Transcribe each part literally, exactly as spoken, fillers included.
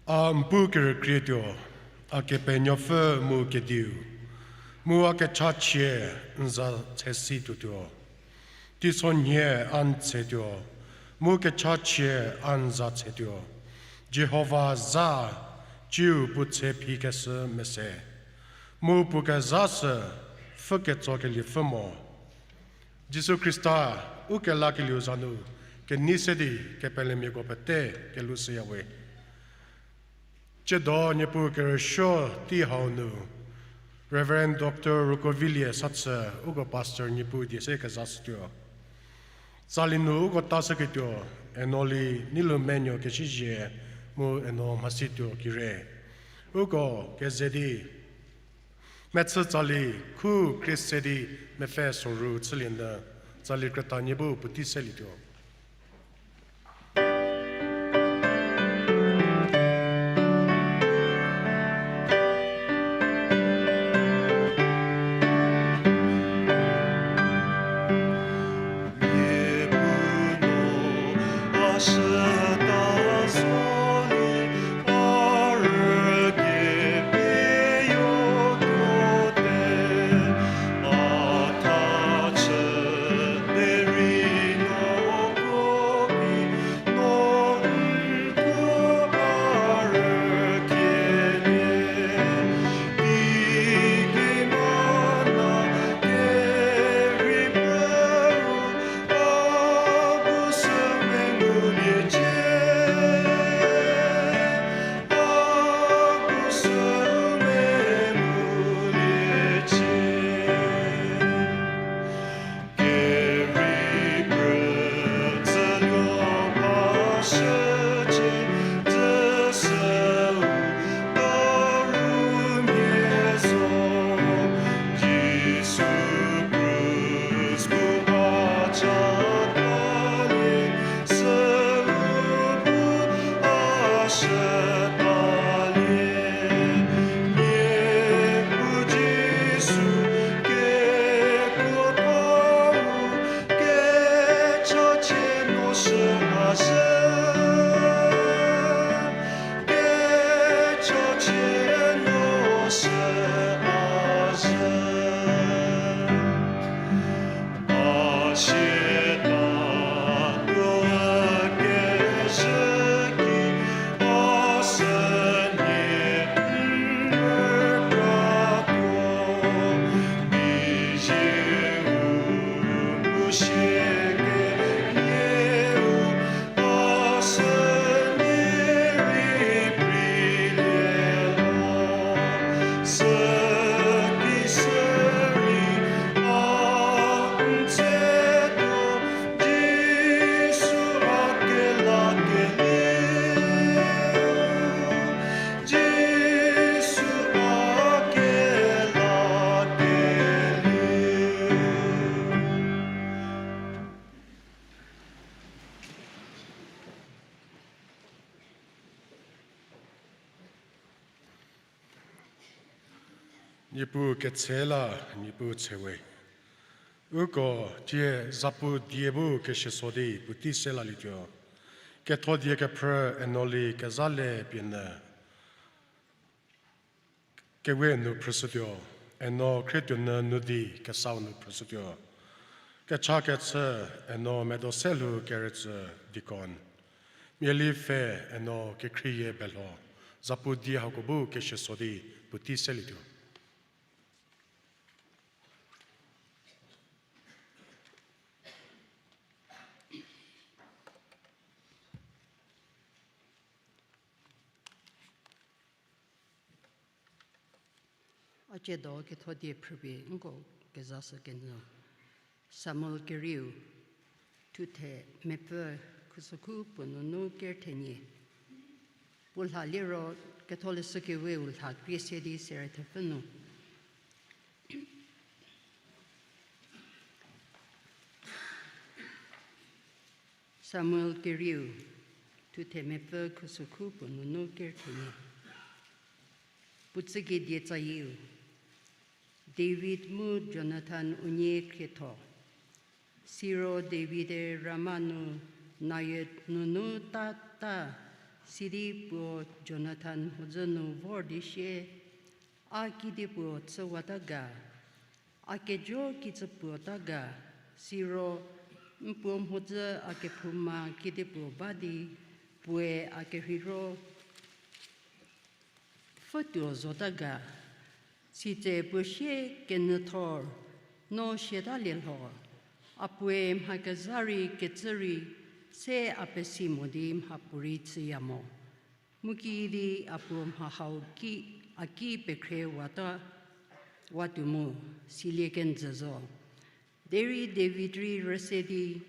A n pu kerükrie tuo, a Kepenuopfü mu Kediu, mu a kechachie n za tshesi tuotuo. Teisonhie a n tsetuo, mu kechachie a n za tsetuo. Jihova za, tsiu puo tse phikeshü mese, mu puo kezha sü pfhüketsokelie pfhü mo. Jisu Khrista, u kelakelieu za nu kenei se di kepelemiako pete kelushüyawe. Tsiedo Niepuu kerüsuo tei hau nu, Reverend Doctor Rukovilie Sathü uko Pastor Niepuu die se kezashütuo. Tsali nu uko tashüketuo, Enoli Nilumenuo Kesiezie mu Eno Mhasituo Kire. Uko keze di mechü tsali khu krie se di mepfü soru chülie nyü, tsali krütanie bu puotei selietuo. Niepuu ketse la, Niepuu tsewe. Uko tie zapu die bu keshieso di puotei se lalietuo. Ketho die kephrü Enoli Kezhale pie nyü kewe nu phrüshütuo, Eno Khrietuonyü Nudi Kesau nu phrüshütuo. Kecha kechü Eno Medoselhou Kerütsü deacon. Miali pfhe Eno Kekhrieyi Belho, zapu die hako bu keshieso di puotei selietuo. A tsiedo ketho die phrüpie nko kezashü kenyü. Samuel kerieu, thuthe mepfü khusükhu puo nunu kerthenie. Puo lha liro Ketholeshü Keweu lha krie se di sere thepfü nu. Samuel kerieu, thuthe mepfü khusükhu puo nunu kerthenie. Puo tsükedie tsayieu. David mu Jonathan unie khrietho. Siro David-e Rama nu Naioth nunu tata Sidi puo Jonathan mhodzü nu vor di sie, a kedipuo chüwata ga, a kejo kijü puota ga, siro n puo mhodzü a kephouma kedipuo ba di puoe a kerheiro pfütuo zota ga. Sitse puo sie, kenyüthor, no siatalie lho, a puoe mha kezha rei kecü rei se a pesi mo di mhapuorei chüya mo. Mu kiüdi a puo mha hau ki, a ki pekhriewata, watuo mu, silie kenjü zo. Derei David rei rüse di,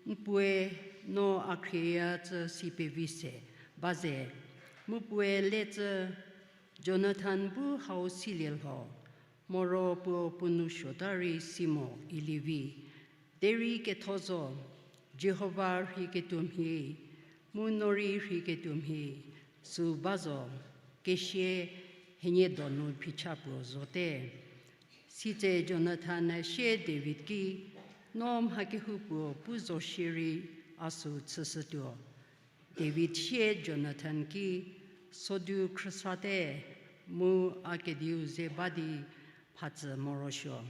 n puoe, no a khrieya cü si pevi se ba ze, mu puoe le cü, Jonathan bu hau silie lho, moro puo puo nou suota rei si mo ilie vi. Derei ketho zo, Jihova rheiketuo mhie, mu no rei rheiketuo mhie, süu ba zo, kesie henie donu phicha puo zote. Sitse Jonathan-e sie David ki, no mha kehoupuo pu zo shierei a süu chüshütuo. David sie Jonathan ki, sodu khrüsate, mu a kediu ze ba di phatsü morosuo.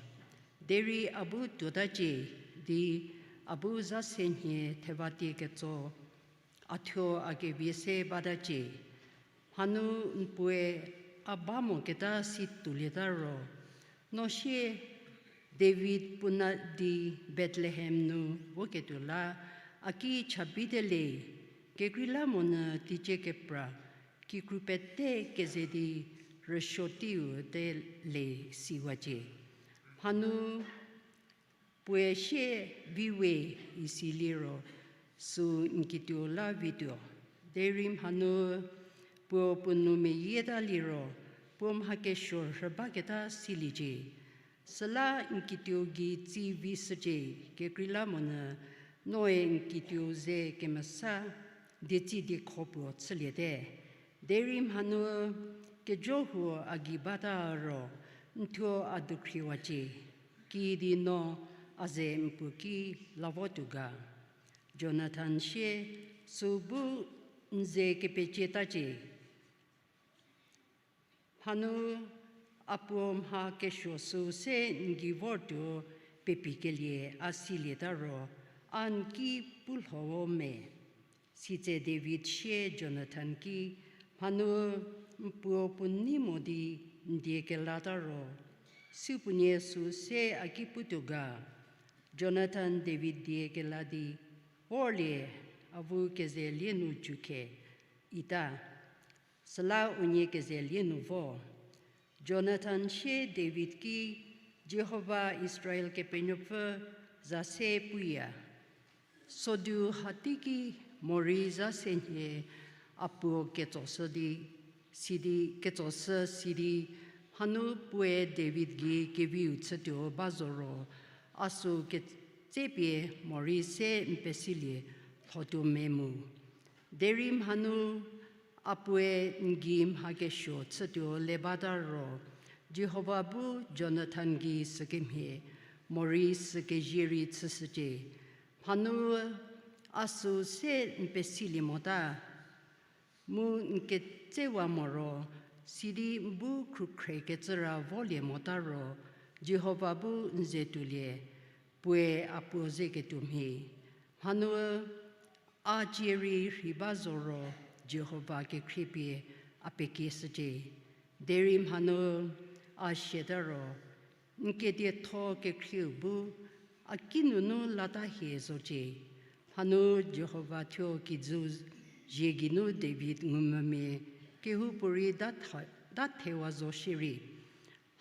Derei a bu tuotacie di a bu za se nhie thevatie ketso a thuo a kevie se batacie. Mhanu n puoe a ba moketa si toulieta ro, no sie David puo na di Bethlehem nu voketuo la a ki cha bite le, kekreilamonyü teicie kepra kikru pete keze di rüsuo teiu te le siwacie. Mhanu puoe sie, vi we, isi liro, süu n kituo la vituo. Derei mhanu puo puo nou meyieta liro, puo mha kesuo rhü baketa siliecie. Süla n kituo gei tsi vi shücie, kekreilamonyü noe n kituo ze kemesa dietsi diekho puo chüliete. Derei mhanu kejo huo a gei bata ro, n thuo a dukhriwacie, kiüdi no a ze n puo ki lavotuo ga. Jonathan sie, süu bu n ze kepecietacie. Mhanu a puo mha kesuo süu se n gei vortuo pepikelie a silieta ro, a n ki pu lho-o me? Sitse David sie Jonathan ki, mhanu n puo puo nei mo di n die kelata ro, supuonie süu se a ki putuo ga. Jonathan David die kela di, vorlie, avu kezelie nu jükhe, ita. Süla unie kezelie nu vo. Jonathan sie David ki, Jihova Israel Kepenuopfü za se puya, sodu hateiki morei za se nhie a puo ketsoshü di, sidi ketsoshü sidi, mhanu puoe David gei keviu chütuo ba zo ro, a süu ketsepie morei se n pesilie lhotuo me mu? Derei mhanu a puoe n gei mha kesuo chütuo le bata ro, Jihova bu Jonathan gei sükemhie morei sükezie rei chüshücie. Mhanu a süu se n pesilie mota, mu n ketsewa moro, sidi n bu khrükhrekecü ra volie mota ro, Jihova bu n ze tuolie, puoe a puo ze ketuo mhie. Mhanu a cie rei rhei ba zo ro, Jihova kekhriepie a pekieshücie. Derei mhanu a siata ro, n kedietho kekhrieu bu a kinunu lata hie zocie. Mhanu Jihova thuo kijü zie geinu David ngumvümia kehoupuorei da tha-, da thewa zo shierei,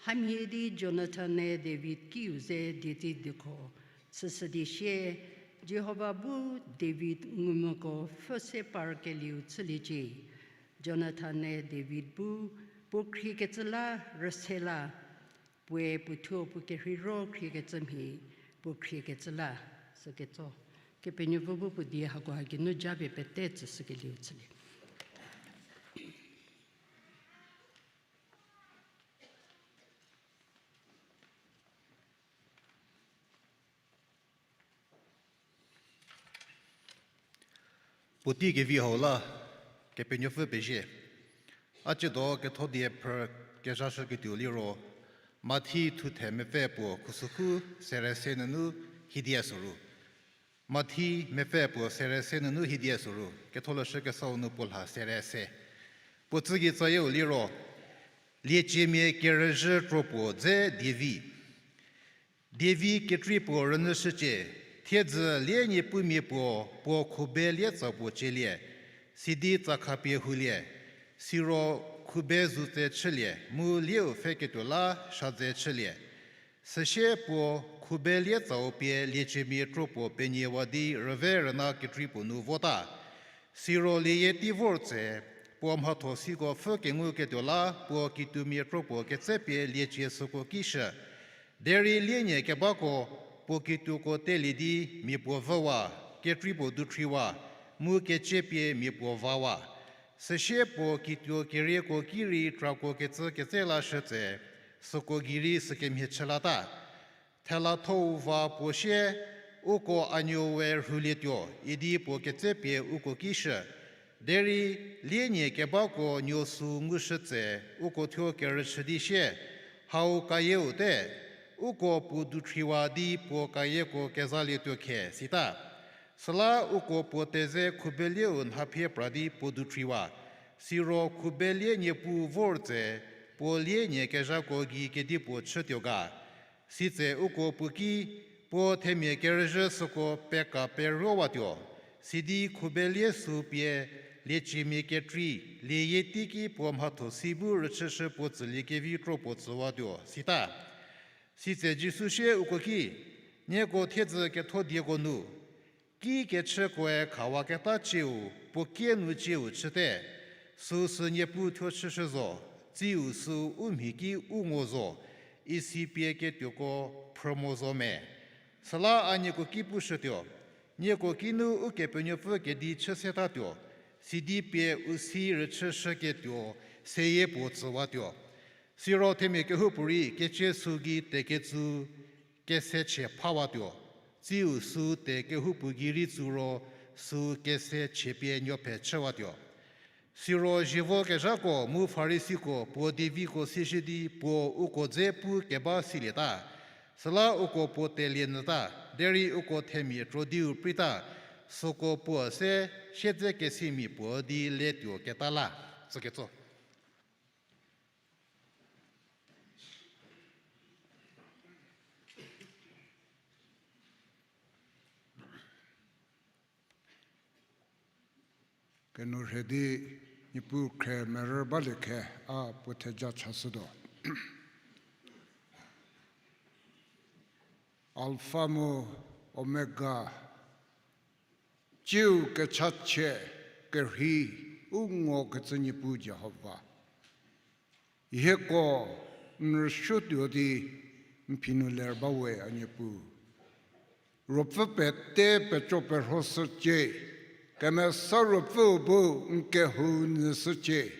hamhie di Jonathan-e David kiu ze dietsi diekho chüshü di sie, Jihova bu David ngumvüko pfhü se parkelieu chüliecie. Jonathan-e David bu puo khriekecü la rüse la, puoe puothuo puo kerheiro khriekecü mhie puo khriekecü la, süketso. Kepenuopfü bu puo die hakoha geinu japie pete tsüshükelieu chülie. Puotei kevi hau la, Kepenuopfü pezie. A tsiedo ketho die phrü kezhashüketuo liro, Mathi thuthe mepfü puo khusükhu sere se nunu hiedie soru. Mathi mepfü puo sere se nunu hiedie soru, Ketholeshü Kesau nu puo lha sere se. Puo tsügei tsayieu liro, Lieciemia Kerüzhü Kro Puo Dze Dievi. Dievi kekrei puo rünyüshücie, thiedzü lie niepumia puo, puo khube lie tsa puo cielie, sidi tsa khapie hulie, siro khube zu tse chülie, mu lieu pfheketuo la sha dze chülie. Süsie puo khube lie tsau pie lieciemia kro puo peniewa di rüve rüna kekrei puo nu vota. Siro lieyie tei vor tse, puo mhatho siko pfhü kenguketuo la puo kituomia kro puo ketsepie liecie süko ki shü. Derei lienie kebako puo kituoko telie di mia puo vüwa, kekrei puo dukhriwa, mu kecie pie mia puo vawa. Süsie puo kituo kerieko ki rei trako kecü ketse lashü tse, süko gei rei sükemhie chü lata. Thelathou va puo sie, uko a nuo we rhulietuo idi puo ketsepie uko ki shü. Derei lienie kebako nuo süu ngushü tse, uko thuo kerüchü di sie, hau kayieu te, uko puo dukhriwa di puo kayieko kezalietuo khe, sita. Süla uko puo teze khubelieu nhaphie pra di puo dukhriwa, siro khubelie niepu vor tse, puo lienie kezhako gei kedipuo chütuo ga. Sitse uko puo ki, puo themia kerüzhü süko peka peruowatuo, sidi khubelie süu pie, lieciemia kekrei, lieyie teiki puo mhatho si bu rüchüshü puo tsüliekevi kro puo tsüwatuo, sita. Sitse Jisu sie uko ki, nieko thiedzü ketho dieko nu, ki kechükoe khawaketa cieu puo kie nu cieu chüte, süu sü Niepuu thuo chüshü zo, tsiu süu u mhi ki u ngo zo, isi pie ketuoko phrü mo zo me. Süla a nieko ki pushütuo, nieko kinu Ukepenuopfü kedi chü setatuo, sidi pie u si rüchüshüketuo seyie puo tsüwatuo. Siro themia kehoupuorei kecie süu gei tekecü kese chie phawatuo, tsiu süu te kehoupuo gei rei tsü ro süu kese chie pie nuophe chüwatuo. Siro zievo kezhako mu Farisiko puo dieviko sishü di puo uko dze pu keba silieta. Süla uko puo telie nyüta, derei uko themia krodiu preita, süko puo se siedzekesimia puo di letuo keta la. Tsüketso. Kenu rhe di Niepuu khre merü balie khe a puo theja chashütuo. Alpha mu Omega, ciu kechachie kerhei u ngokecü Niepuu Jihova. Hieko n rüsuotuo di n phi nu ler bawe a Niepuu. Ruopfü pete peco perhoshücie, kemesa Ruopfüu bu n kehou nyüshücie.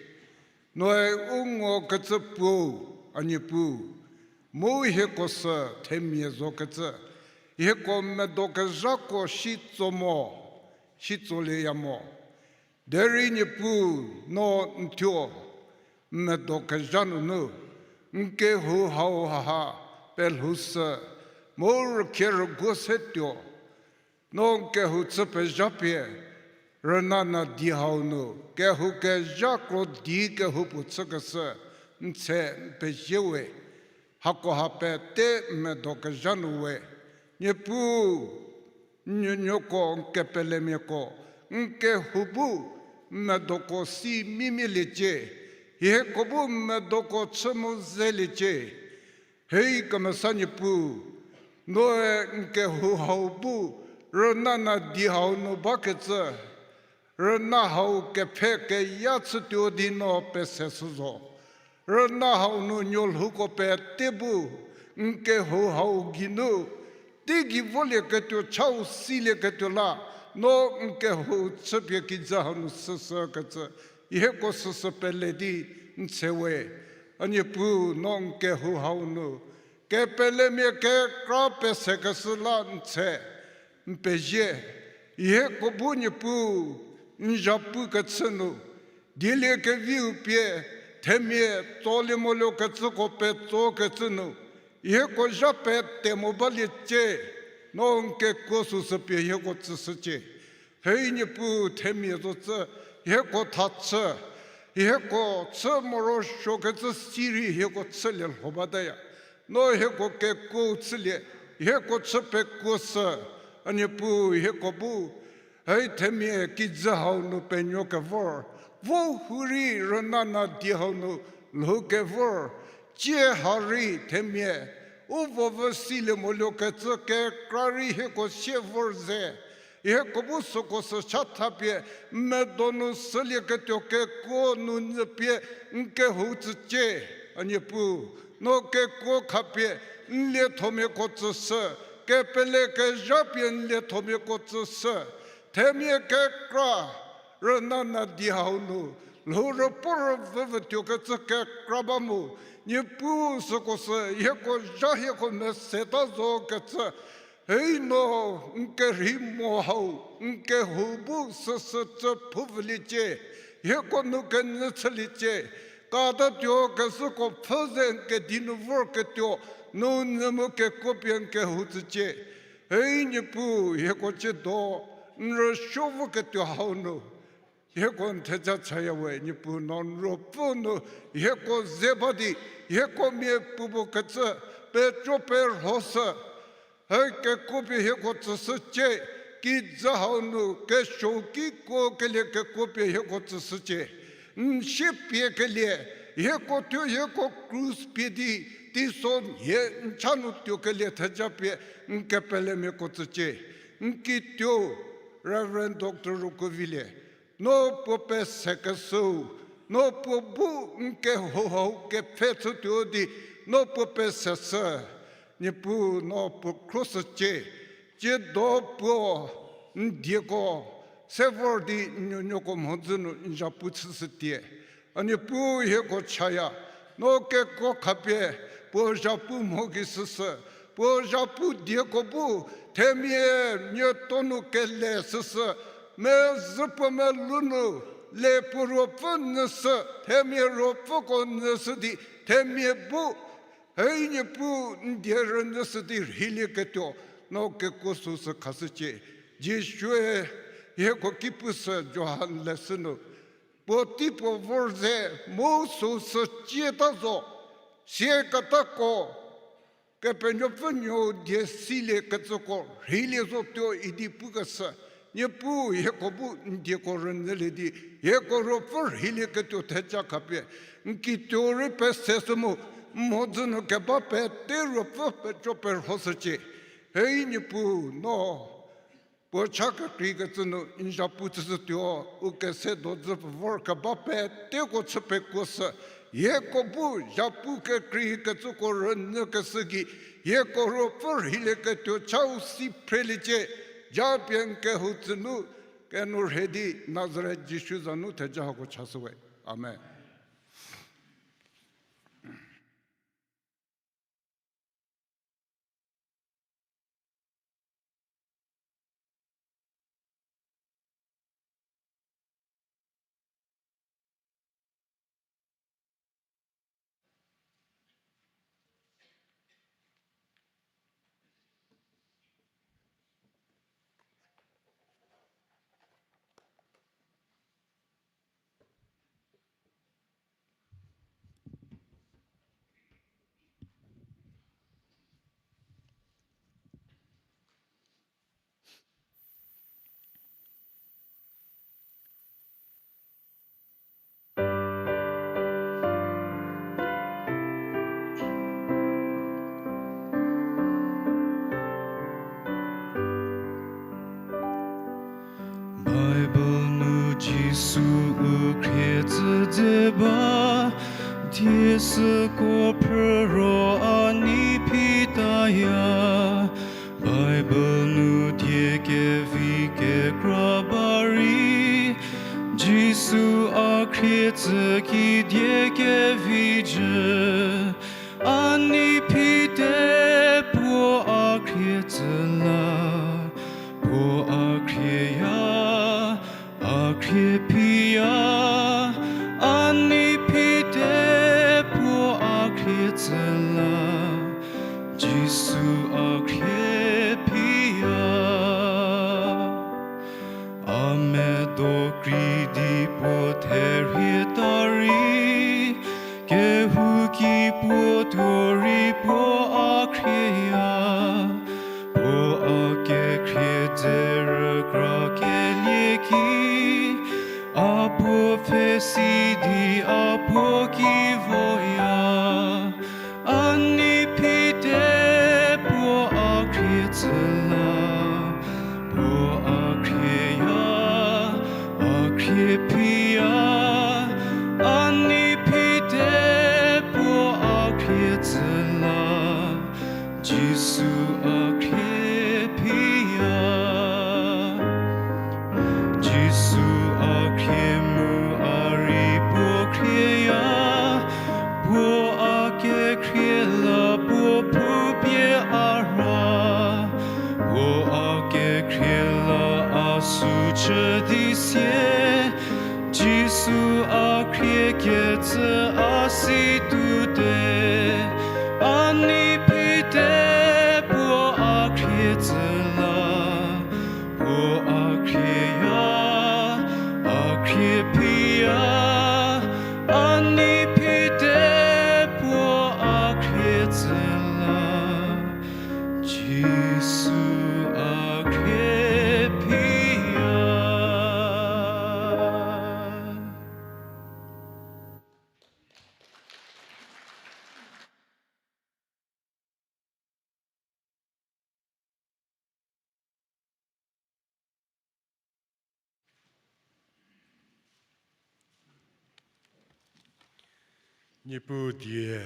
Noe u ngokecü puo a Niepuu, mu hieko sü themia zokecü, hieko medo kezhako sitso mo, sitsolieya mo. Derei Niepuu, no n thuo n medo kezha nunu n kehou hau haha pelhoushü, mu rükhie rüguo se tuo. No n kehou chü pezhapie, rüna nadi hau nu kehou kezha krodi kehoupuo chükeshü n tshe n pezie we. Hakoha pete n medo kezha nu we, Niepuu, n nuonuoko, n kepelemiako, n kehou bu n medoko si mimieliecie, hieko bu n medoko chü mu zeliecie. Hei kemesa Niepuu, noe n kehou hau bu rüna nadi hau nu bakecü, rüna hau kephe keya chütuo di no pese shü zo. Rüna hau nu nuolhouko pete bu n kehou hau geinu teigei volieketuo chau silieketuo la, no n kehou chüpie kijü hau nu süsükecü, hieko süsü pele di n tshe we. A Niepuu, no n kehou hau nu kepelemia kekra pesekeshü la n tshe n pezie. Hieko bu Niepuu, n zhapu kechü nu Dieliekeviu pie, themia tsolie moluokecüko petsokecü nu, hieko zha pete mo baliecie, no n kekuo süsü pie hieko tsüshücie. Hei Niepuu, themia zocü, hieko thachü, hieko chü morosuokecü sirei hieko chülie lho bataya. No hieko kekuo chülie, hieko chü pekuoshü, a Niepuu hieko bu, hei themia kijü hau nu penuo kevor, vo hurei rüna nadi hau nu lhou kevor, tsie ha rei themia, u vovü silie moluokecü kekra rei hieko sie vor ze, hieko bu süko sü chatha pie, n medo nu sülieketuo kekuo nu nyü pie n kehou tsücie, a Niepuu, no kekuo khapie n liethomiako tsüshü, kepele kezha pie n liethomiako tsüshü, themia kekra, rüna nadi hau nu, lhou rüpuo rüvüvütuokecü kekra ba mu, Niepuu süko sü hieko zha hieko meseta zokecü, hei no n kerhei mo hau, n kehou bu süsü tsü phuvüliecie, hieko nu kenyü chüliecie, katatuo kezhüko pfhü ze n kedi nu vorketuo, nu nyü mu kekuo pie n kehou tsücie. Hei Niepuu hieko tsiedo, n rüsuo voketuo hau nu, hieko n theja chaya we, Niepuu no n ruopfü nu, hieko ze ba di, hieko mia puopuo kecü, peco perhoshü, hei kekuo pie hieko tsüshücie, kijü hau nu kesuo kiko kelie kekuo pie hieko tsüshücie. N sie pie kelie, hieko thuo hieko krus pie di, teiso nhie n cha nu tuo kelie theja pie, n kepelemiako tsücie. N kituo, Reverend Doctor Rokuovilie, no puo pesekeshüu, no puo bu n kehou hau kepfhe chütuo di, no puo peseshü, Niepuu no puo khroshücie, tsiedo puo n dieko, se vor di n nuonuoko mhodzü nu n zhapu chüshütie. A Niepuu hieko chaya, no kekuo khapie, puo zhapu mho gei shüshü, puo zhapu dieko bu, themia nieto nu kele shüshü, mezhü puo melou nu, le puo ruopfü nyüshü, themia ruopfüko nyüshü di, themia bu, hei Niepuu n die rünyüshü di rheilieketuo, no kekuo süsü khashücie. Jisue, hieko ki pushü Johan leshü nu, puotei puo vor ze, mu süsü cieta zo, siaketako, Kepenuopfü nuou die siliekecüko rheilie zotuo idi pukeshü, Niepuu hieko bu n dieko rünyülie di, hieko ruopfü rheilieketuo theja khapie, n kituo rei peseshü mu, n mhodzü nu keba pete ruopfü peco perhoshücie. Hei Niepuu no, puo cha kekreikecü nu n zhapu chüshütuo, u kese dodzü pevor keba peteko chü pekuoshü, hieko bu zhapu kekreikecüko rünyükeshü gei, hieko ruopfü rheilieketuo chau si phreliecie, japie n kehou tsünu, kenourhei di Nazaret Jisu za nu theja hako chashü we. Amen. Bible nu Jisu u khrie tsü dze ba, die süko phrü ro a nei phi taya. Bible nu die kevi kekra ba rei, Jisu a khrie tsü ki die kevi jü. A nei phi te puo a khrie tsü la, puo a khrieya, a khrie phiya, Sidi a puo ki voya, a nei phi te puo a khrie tsü la, puo a khrieya, a khrie phiya, a nei phi te puo a khrie tsü la, Jisu a khrie phiya. Jisu a khrie mu a rei puo khrieya, puo a kekhrie la puo phupie a rha, puo a kekhrie la a sü chü di sie, Jisu a khrie kecü a si tute, a nei phi te puo a khrie tsü la, puo a khrieya, a khrie phiya, a nei phi te puo a khrie tsü la, Jisu a khrie phiya. Niepuu die,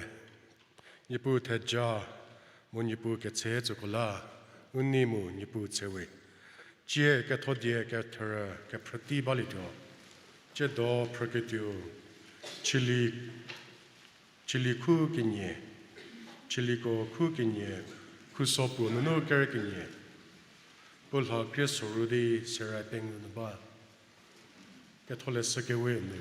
Niepuu theja, mu Niepuu ketse tsüko la, u nei mu Niepuu tsewe. Tsie ketho die ketherü kephrütei balietuo. Tsiedo phrüketuo, Chili, Chili khu kenie, Chiliko khu kenie, khuso puo nunu ker kenie. Puo lha krie soru di serai pengou nu ba. Ketholeshü kewe nu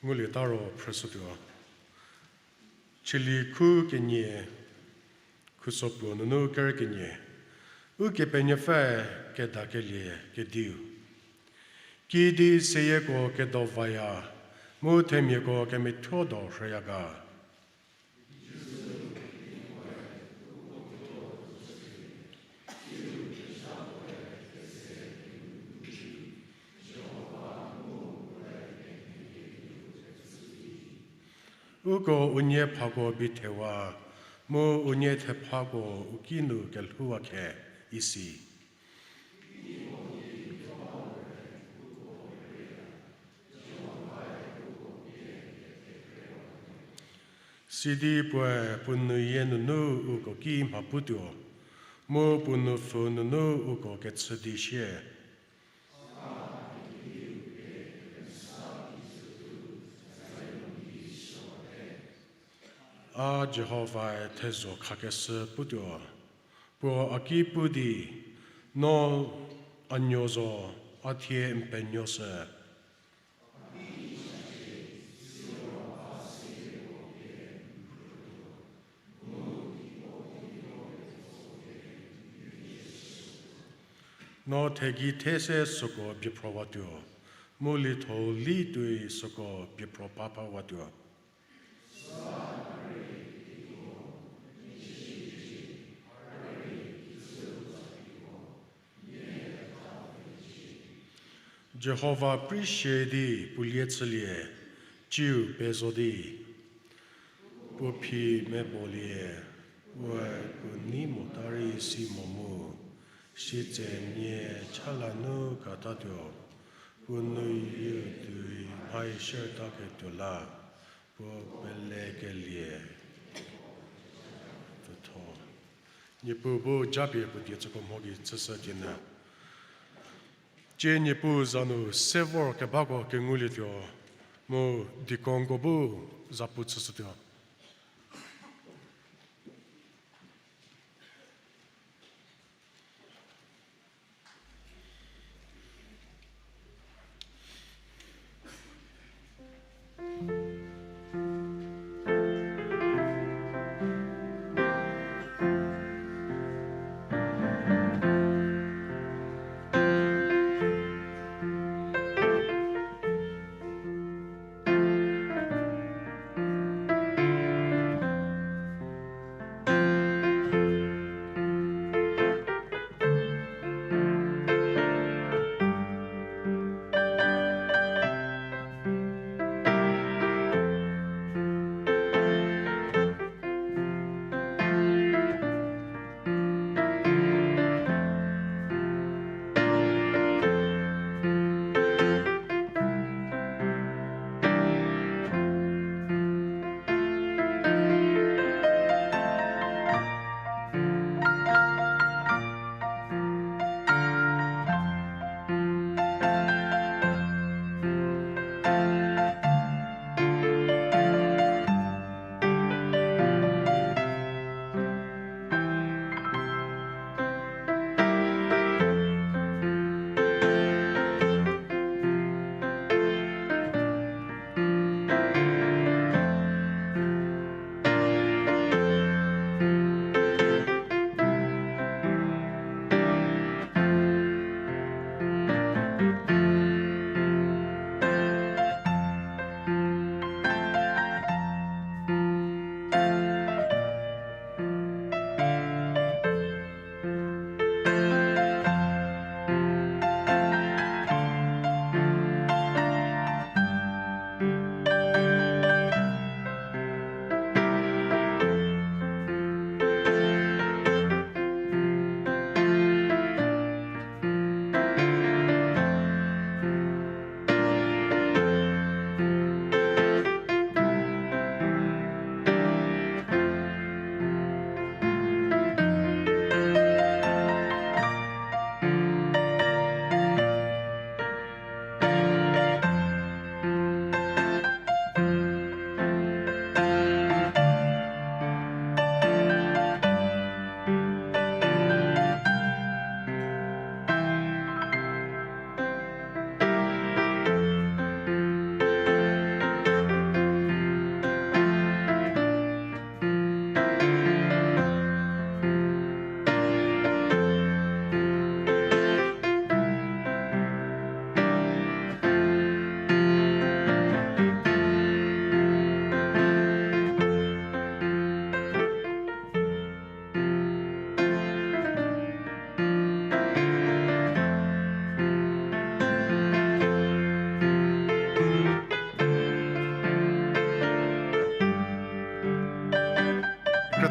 ngulieta ro phrüshütuo. Chili khu kenie, khuso puo nunu ker kenie. Ukepenuopfü kedakelie kediu. Kiüdi seyieko kedovaya, mu themiako kemethuo do rhüya ga. Uko unie phako bithewa, mu unie thephako u ki nu kelhouwa khe, isi. Sidi puoe puo nuyie nunu uko ki mha putuo, mu puo nupfü nunu uko kechü di sie. A Jihovae thezho khakeshü putuo, puo a ki pu di, no a nuo zo, a thie n penuoshü. No thegei the se süko biephro watuo, mu lietho li tuoi süko biephro papa watuo. Jihova prei sie di pulie chülie, tsiu pezo di. Puo phi mebolie, puoe puo nei mota rei si mo mu, sitse nie chala nu katatuo, puo nuyieu tuoi mhai shertaketuo la, puo pelekelie. Niepuu bu japie puo die tsüko mho gei chüshü di nyü. Tsie Niepuu za nu se vor kebako kengulietuo, mu deaconko bu zapu chüshütuo.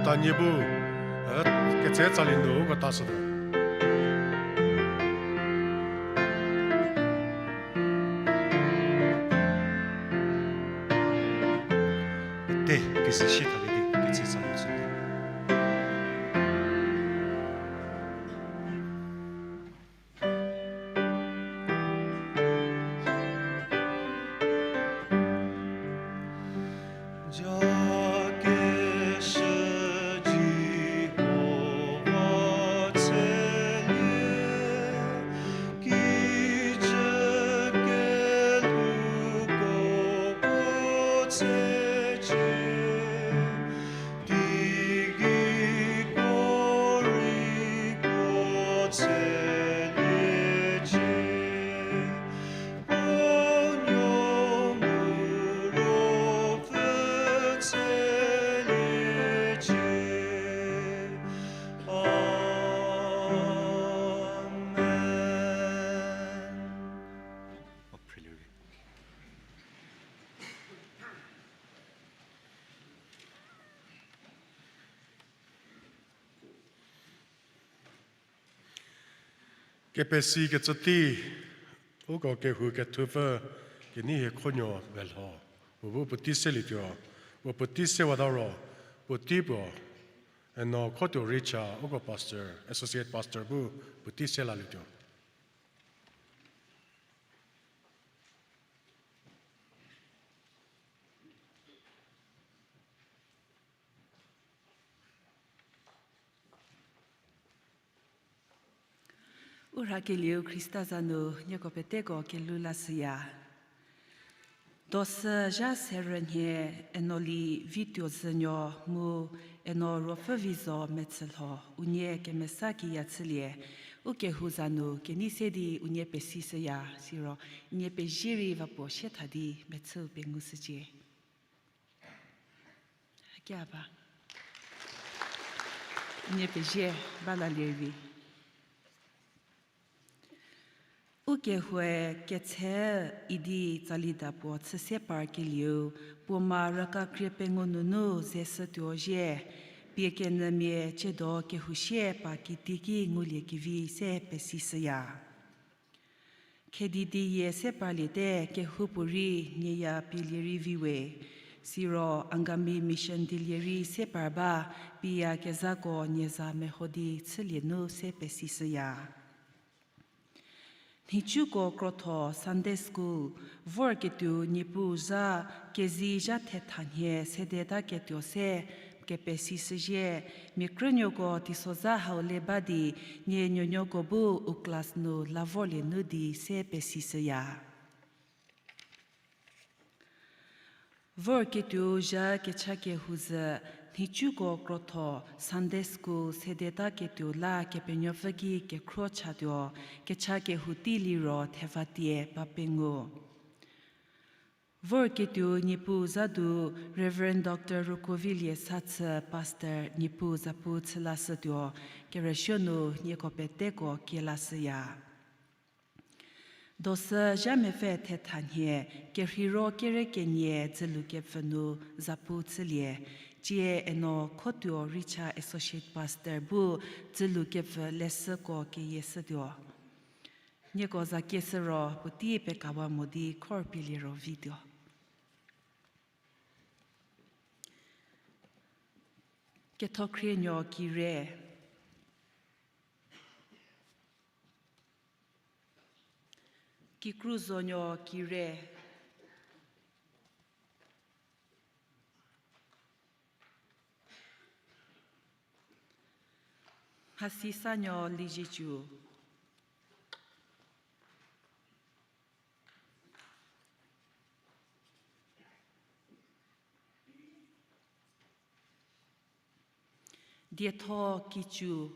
A nie bu, e, ketse tsali nu uko ta shütuo. Te, kese shi thalie di, ketse tsali nu. Kepesi kecü tei, uko kehou kethupfü, kenei hie khunuo belho, puo bu puotei selietuo, puo puotei sewata ro, puotei puo, eno Khotuo Richa, uko pastor, associate pastor bu puotei selalietuo. U rhakelieu Khrista za nu nieko peteko kelhou lashüya. Dosü zha serü nhie eno li Vituozünuo mu eno Ruopfü Vizo metsülho unie kemesa kiya chülie, u kehou za nu kenei se di unie pesishüya, siro unie pezie rei va puo sie tha di mechüu pengushücie. Hakia ba. Unie pezie ba lalie vi. U kehoue ketse idi tsalida puo chüse parkelieu, puo ma raka krie pengou nunu ze shütuo zhie, pie kenyümia tsiedo kehou sie pa kiteiki ngulie kevi se pesishüya. Khedi di yie se parliete kehoupuorei nieya pielie rei viwe, siro Angami Mission dilie rei se par ba, pieyakezhako nieza meho di chülie nu se pesishüya. Nhicuko krotho Sunday School, vorketuo Niepuu zha kezi zha thetha nhie sedeta ketuo se kepesishüzhie, mia krünuoko teisozha hau le ba di, nie nuonuoko bu u class nu la vorlie nu di se pesishüya. Vorketuo zha kecha kehou zhü, nhicuko krotho Sunday School sedeta ketuo la Kepenuopfü ki kekhro chatuo, kecha kehou tei liro thevatie ba pengou. Vorketuo Niepuu zha du Reverend Doctor Rukovilie Sathü, Pastor, Niepuu zapu chü lashütuo, kerüsuo nu nieko peteko kielashüya. Dosü zha mepfü thetha nhie, kerheiro kere kenie dzülukepfü nu zapu chülie, tsie eno Khotuo Richa Associate Pastor bu dzülukepfü leshüko keyieshütuo. Nieko za kieshü ro puotei pekawa mo di khor pielie ro vituo. Kethokhrie nuo kire. Kikruzo nuo kire. Mhasisa nuo Liezietsu. Dietho Kitsu.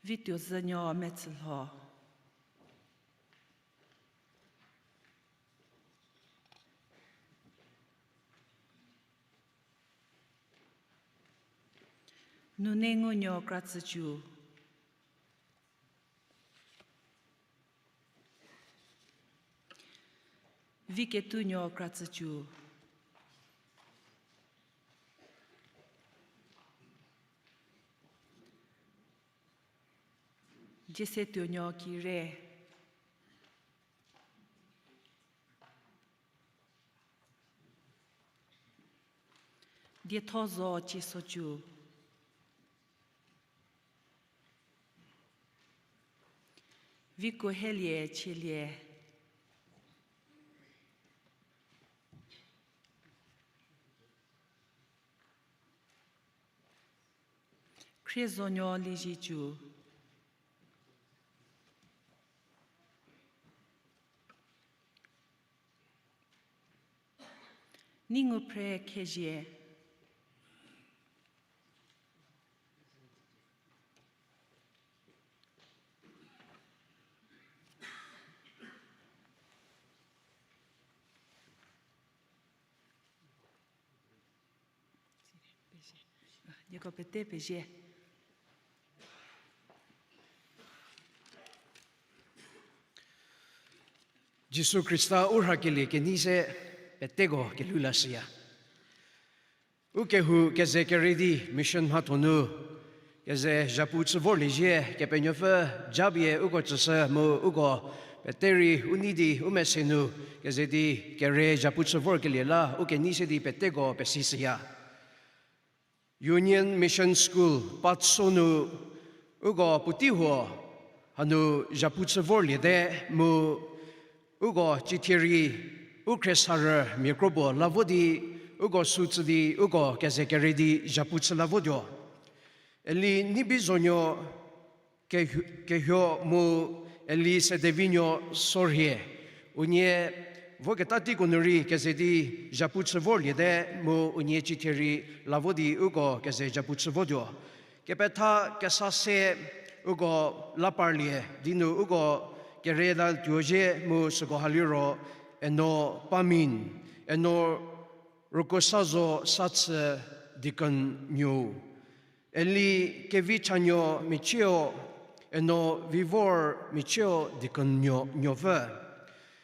Vituozünuo Metsülho. Nunengunuo Kratsücu. Viketuonuo Kratsücu. Jiesetuonuo Kire. Diethozo Ciesocu. Vikuohelie Chielie. Khriezonuo Liezicu. Neinguphre Khezie. Nieko pete pezie. Jisu Khrista u rhakelie kenei se peteko kelhou lashüya. Ukehou keze kere di mission mhatho nu keze zhapu chü vorlie zhie Kepenuopfü japie uko tsüshü mu uko pete rei u nei di u mese nu keze di kere zhapu chü vorkelie la u kenei se di peteko pesishüya. Union Mission School Patso nu uko puotei huo hanu zhapu chü vorliete mu uko cithie rei u khriesarü mia kro puo la vo di uko sü tsü di uko keze kere di zhapu chü la votuo. Eli Neibizonuo Kehuo, Kehuo mu Eli Sedevinuo Sorhie, unie voketa teiko nu rei keze di zhapu chü vorliete mu unie cithie rei la vo di uko keze zhapu chü votuo. Kepetha kesa se uko la parlie di nu uko kere la tuo zhie mu süko ha liro Eno Pamin, Eno Rükosazo Sachü, deacon nuou. Eli Kevichanuo Michieu, Eno Vivor Michieu, deacon nuo, nuopfü.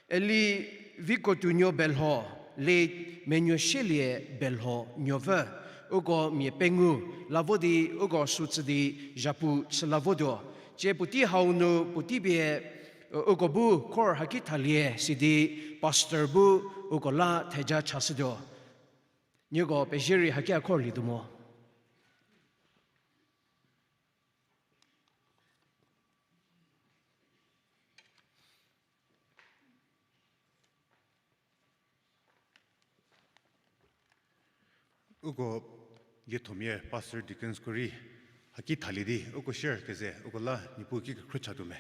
Eli Vikotuonuo Belho, late Menuosielie Belho nuopfü. Uko mia pengou la vo di uko sü tsü di zhapu chü la votuo. Tsie puotei hau nu puotei pie uko bu khor haki thalie sidi pastor bu uko la theja chashütuo. Nieko pezie rei haki a khorlietuo mo. Uko liethomia pastor deaconsko rei haki thalie di uko share keze uko la Niepuu ki kekhrü chatuo me.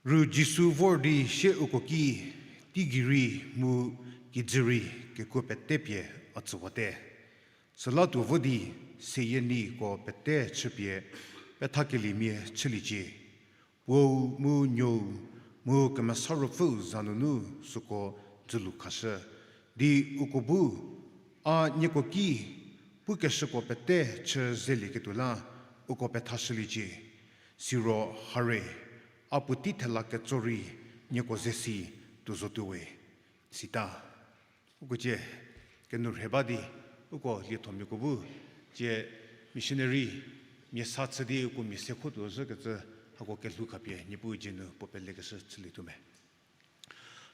Ru Jisu vor di sie uko ki, teigei rei mu kijü rei kekuo pete pie a tsüwate. Süla tuo vo di seyie neiko pete chüpie pethakeliemia chüliecie. Puou mu Nuou mu Kemesa Ruopfüu za nunu süko dzülu khashü di uko bu a nieko ki pukeshüko pete chü zelieketuo la uko pethashüliecie. Siro hare, a puotei thela ketso rei nieko ze si tuo zotuo we. Sita. Uko cie, kenu rhe ba di, uko liethomiako bu, cie missionary mia sa chü di uko mia se kho tuo zhükecü hako kelhou khapie Niepuu dzie nu puo pelekeshü chülietuo me.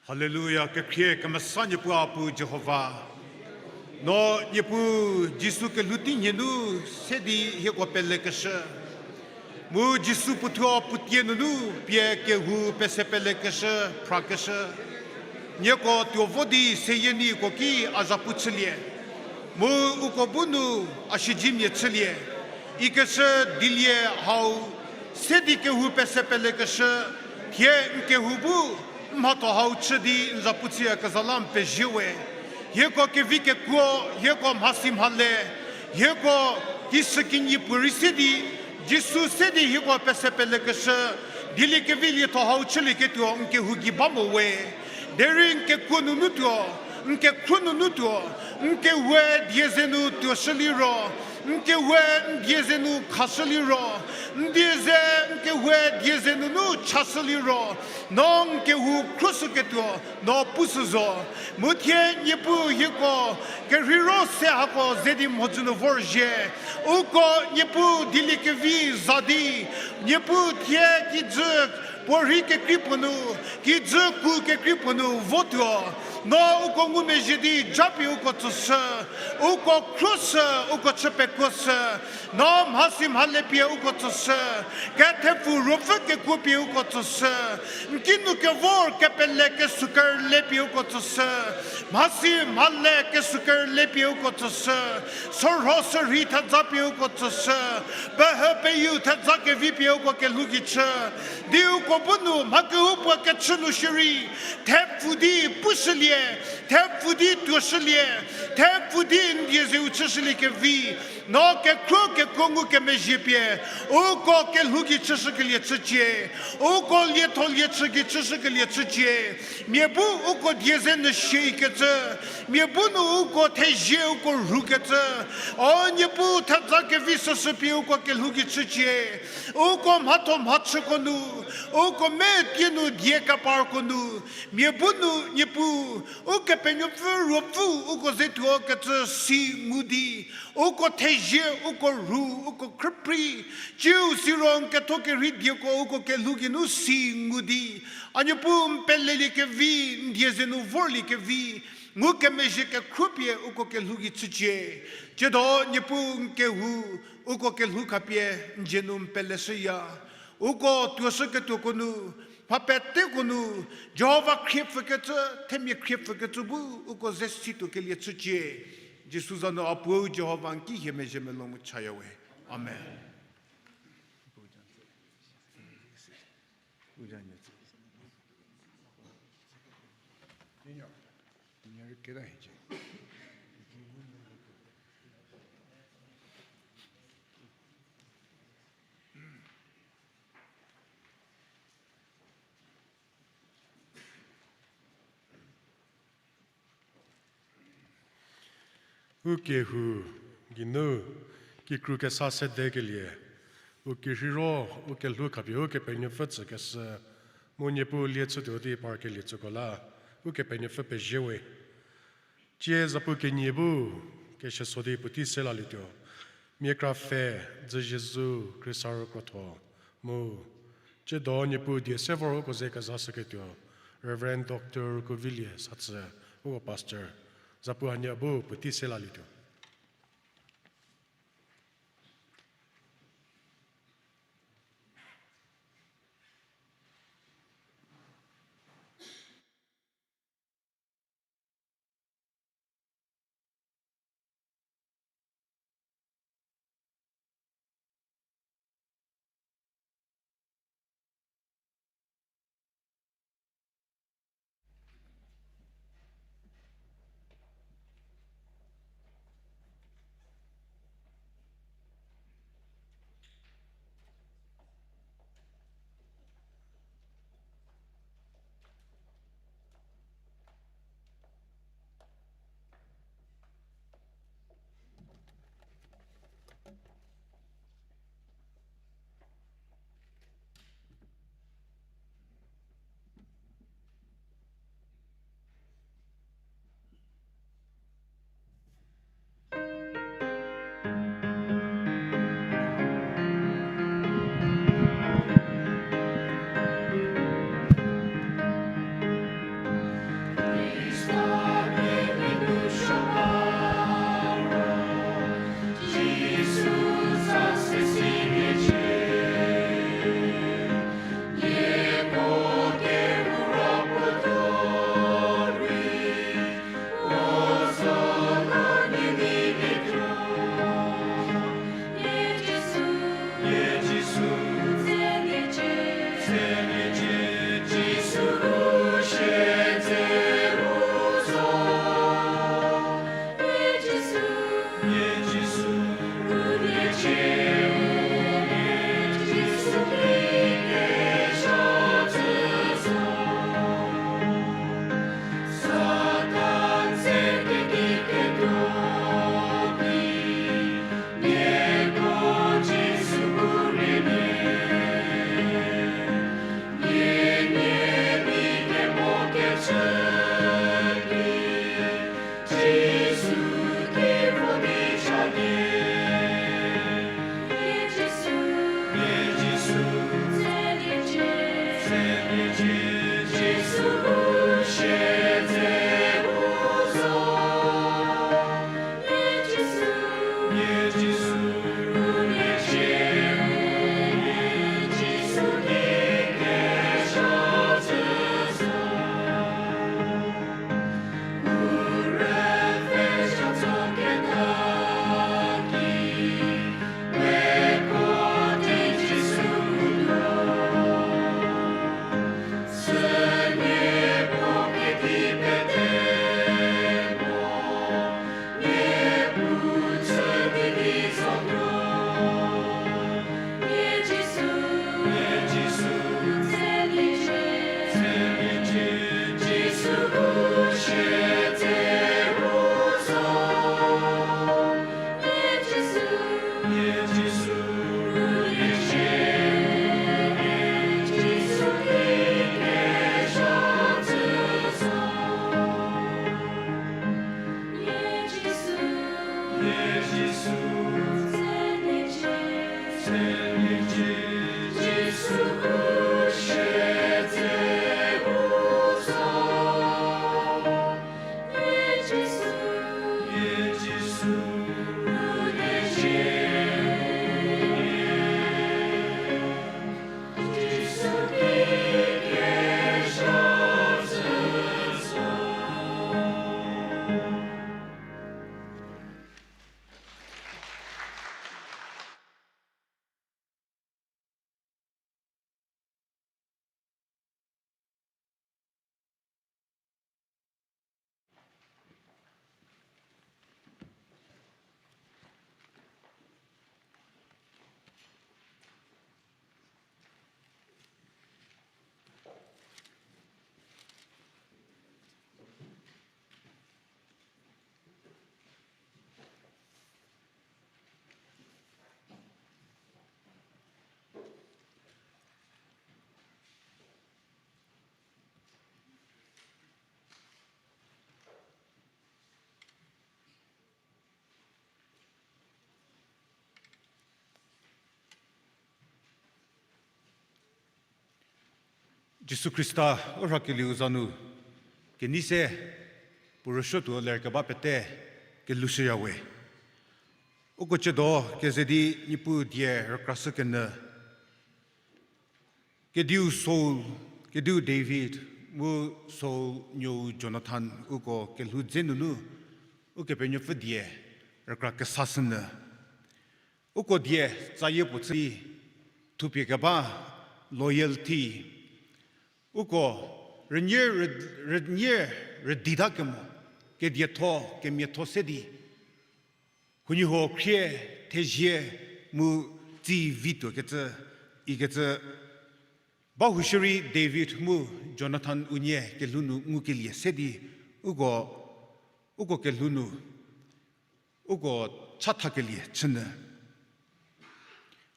Haleluya, kekhrie kemesa Niepuu a pu Jihova. No Niepuu Jisu kelhou teinhie nu se di hieko pelekeshü. Mu Jisu puothuo puotie nunu pie kehou pese pelekeshü, phrakeshü. Nieko tuo vo di seyie neiko ki a zhapu chülie. Mu uko bu nu a siedzemia chülie. Ikeshü dilie hau se di kehou pese pelekeshü, thie n kehou bu Mhatho hau chü di n za pu chüyakezha la n pezie we. Hieko kevi kekuo, hieko mhasi mhale, hieko kishükinyi puorei se di, Jisu se di hieko pese pelekeshü, dieliekevi lietho hau chülieketuo n kehou gei ba mo we. Derei n kekuo nunu tuo, n kekhruo nunu tuo, n kehoue die ze nu tuoshü liro, n kehoue n die ze nu khashü liro, n die ze n kehoue die ze nunu chashü liro, no n kehou khruoshüketuo no pushü zo. Mu thie Niepuu hieko kerheiro se hako ze di mhodzü nu vorzhie. Uko Niepuu dieliekevi za di, Niepuu thie kijü puorei kekrei puo nu, kijü ku kekrei puo nu votuo. No uko ngumezhie di japie uko tsüshü, uko khruoshü, uko chü pekuoshü. No mhasi mhale pie uko tsüshü, kethepfu ruopfü kekuo pie uko tsüshü. N kinu kevor kepele kesukerle pie uko tsüshü, mhasi mhale kesukerle pie uko tsüshü, sorho sorhi thedza pie uko tsüshü, pehü peyieu thedza kevi pie uko kelhou gei chü. Di uko bu nu mha kehoupuo kechü nu shierei, thepfu di pushülie, thepfu di tuoshülie, thepfu di n die zeu chüshülie kevi, no kekhruo kekuo ngukemezhie pie uko kelhou gei chüshükelie chücie, uko lietho lie chü gei chüshükelie chücie. Mia bu uko die ze nu shieikecü, mia bu nu uko thezie uko rhukecü, o Niepuu thedza kevi süsü pie uko kelhou gei chücie. Uko mhatho mhachüko nu, uko metie nu die keparko nu, mia bu nu Niepuu, Ukepenuopfü ruopfü uko ze tuokecü si ngu di, uko thezie, uko rhu, uko khrüprei, ciu siro n ketho kerhei dieko uko kelhou geinu si ngu di, a Niepuu n pelelie kevi, n die ze nu vorlie kevi, ngukemezhie kekhruo pie uko kelhou gei chücie. Tsiedo Niepuu n kehou, uko kelhou khapie n dzie nu n peleshüya. Uko tuoshüketuoko nu, mha peteko nu, Jihova khriepfükecü, themia khriepfükecü bu uko ze situokelie chücie. Jisu za nu a Puo Jihova n ki hie mezhie melou mu chaya we. Amen. Ukehou geinu kikru kesa sedekelie, u kerheiro, u kelhou khapie Ukepenuopfü tsükeshü, mu Niepuu lie chütuo di parkelie tsüko la, Ukepenuopfü pezie we. Tsie zapu kenie bu, kesieso di puotei se lalietuo, mia kra pfhe, dzüzie zhu, Khrista rükrotho, mu, tsiedo Niepuu die se vor uko ze kezashüketuo, Reverend Doctor Kuvilie Satsü, uko Pastor, zapu hanie bu puotei se lalietuo. Jisu Khrista u rhakelieu za nu kenei se puo rüsuotuo lerkeba pete kelhoushüya we. Uko ciedo keze di Niepuu die rükrashükenyü, kediu Saul, kediu David, mu Saul nuou Jonathan uko kelhou dze nunu Ukepenuopfü die rükra kesashünyü. Uko die tsayie puo chü di thupie keba loyalty. Uko rünie rü-, rünie rüdita kemo, kedietho, kemiatho se di huoniehuo khrie, thezie mu tsi vituokecü, ikecü, bahou shierei David mu Jonathan unie kelhou nu ngukelie se di uko, uko kelhou nu uko chathakelie chünyü.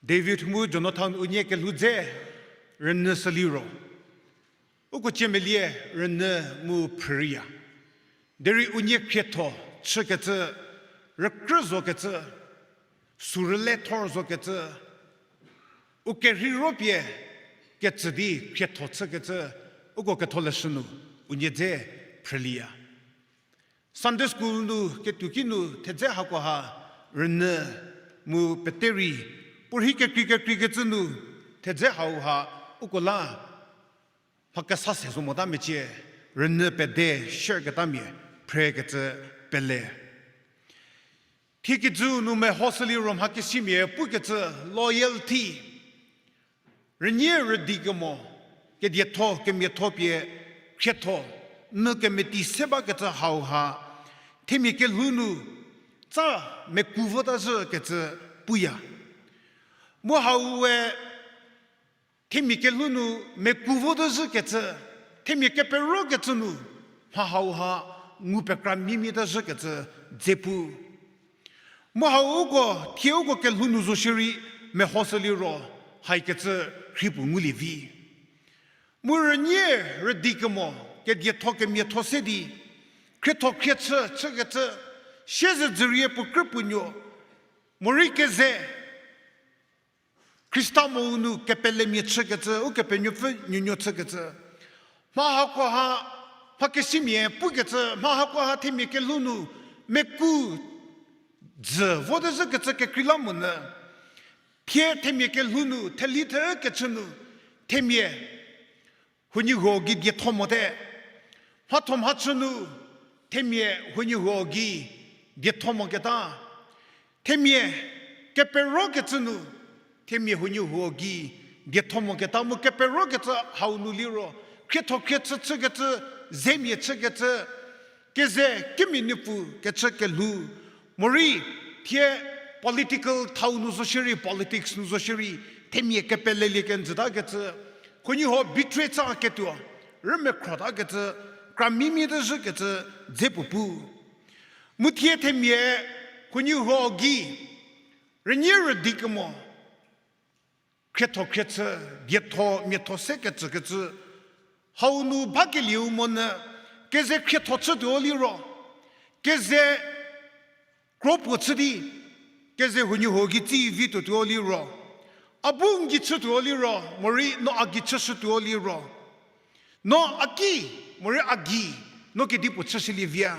David mu Jonathan unie kelhou dze rünyü süliro, uko ciemelie rünyü mu phrüriya. Derei unie khrietho chükecü, rükrü zokecü, sürüle thor zokecü, u kerhei ropie ketsü di khrietho chükecü, uko ketholeshü nu unie dze phrüliya. Sunday school nu ketuoki nu thedze hakoha rünyü mu pete rei, puorhi kekrei kekreikecü nu thedze hauha uko la mha kesa se zo mota mecie, rünyü pede shareketamia phrekecü pele. Thie kijü nu mehoshüliro mhakesimia pukecü loyalty. Rünie rüdi kemo, kedietho kemiatho pie khrietho, mu kemeti se bakecü hauha, themia kelhou nu tsa meku vota zhükecü puya. Mu hau we themia kelhou nu meku vota zhükecü, themia keperokecü nu mha hauha ngu pekra mimia ta zhükecü dze pu. Mu hau uko thie uko kelhou nu zo shierei mehoshüliro haikecü rhei puo ngulie vi. Mu rünie rüdi kemo, kedietho kemiatho se di khrietho khriechü chükecü, siezedzürie puo krü puo nuo, morei keze Khrista mou nu kepelemia chükecü, Ukepenuopfü nuonuo chükecü, mha hakoha, mhakesimia pukecü, mha hakoha themia kelhou nu meku dzü vote zhükecü kekreilamonyü, thie themia kelhou nu theli thekechü nu themia huoniehuo gei dietho mote. Mhatho mhachü nu themia huoniehuo gei dietho moketa, themia keperokecü nu themia huoniehuo gei dietho moketa mu keperokecü hau nu liro khrietho khriechü chükecü, zemia chükecü, keze kimia nuopfü kechü kelhou, morei thie political thau nu zo shierei, politics nu zo shierei, themia kepelelie kenjütakecü, huoniehuo betray tsaketuo, rümekhrotakecü, kra mimia ta zhükecü dze puo pu. Mu thie themia huoniehuo gei rünie rüdi kemo, khrietho khriechü, dietho miatho se kecükecü hau nu bakelieu monyü, keze khrietho chütuo liro, keze kro puo chü di Keze huoniehuo gei tsi vi tuotuo liro, a bu n gei chütuo liro, morei no a gei chüshütuo liro, no a ki, morei a gei, no kedipuo chüshülie vi a.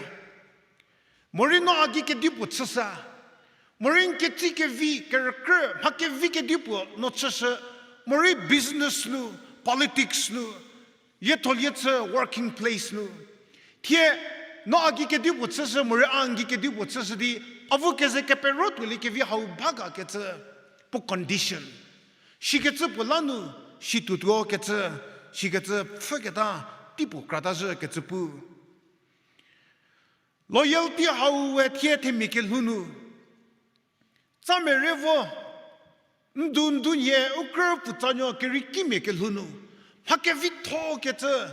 Morei no a gei kedipuo chüsa. Morei n ketsi kevi, kerükrü, mha kevi kedipuo no chüshü. Morei business nu, politics nu, lietholie chü working place nu. Thie, no a gei kedipuo chüshü, morei a n gei kedipuo chüshü di, a vu keze kepero tuoliekevi hau ba ga kecü, puo condition. Shikecü puo la nu, shi tuotuo kecü, shikecü pfhüketa, teipuo krata zhü kecü pu. Loyalty hau we thie themia kelhou nu, tsa mere vo, ndu ndu nhie u krü pfutsanuo keriekimia kelhou nu, mha kevitho kecü,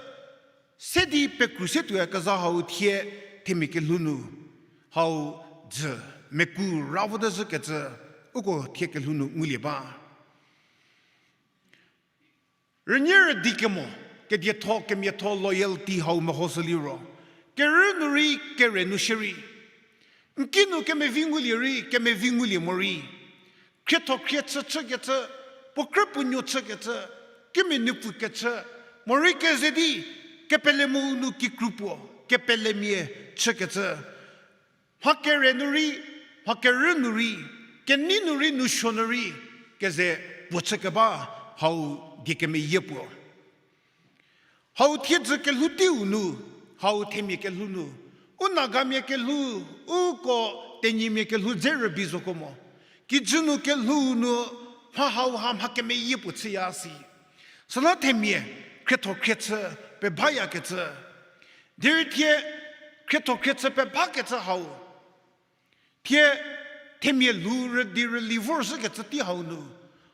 se di pekru se tuoyakezha hau thie themia kelhou nu, hau dzü meku ra vote zhü kecü, uko thie kelhou nu ngulie ba. Rünyie rüdi kemo, kedietho kemiatho loyalty hau mehoshü liro, kerü nu rei, kere nu shierei, n ki nu kemevi ngulie rei, kemevi ngulie morei, khrietho khrie chü chükecü, puo krü puo nuo chükecü, kimia nupfu kechü, morei keze di, kepele mu nu kikru puo, kepelemia chükecü, mha kere nu rei, mha kerü nu rei, kenei nu rei, nu suo nu rei, keze puo chükeba hau die kemeyie puo. Hau thiedzü kelhou teiu nu, hau themia kelhou nu, u Nagamia kelhou, uko Tenyimia kelhou dze rübei zoko mo. Kijü nu kelhou nu, mha hau ha mha kemeyie puo chüya si. Süla themia, khrietho khrie chü, pebhayakecü. Derei thie, khrietho khrie chü pebakecü hau. Thie, themia lhou rüdi rüli vorzhükecü tei hau nu,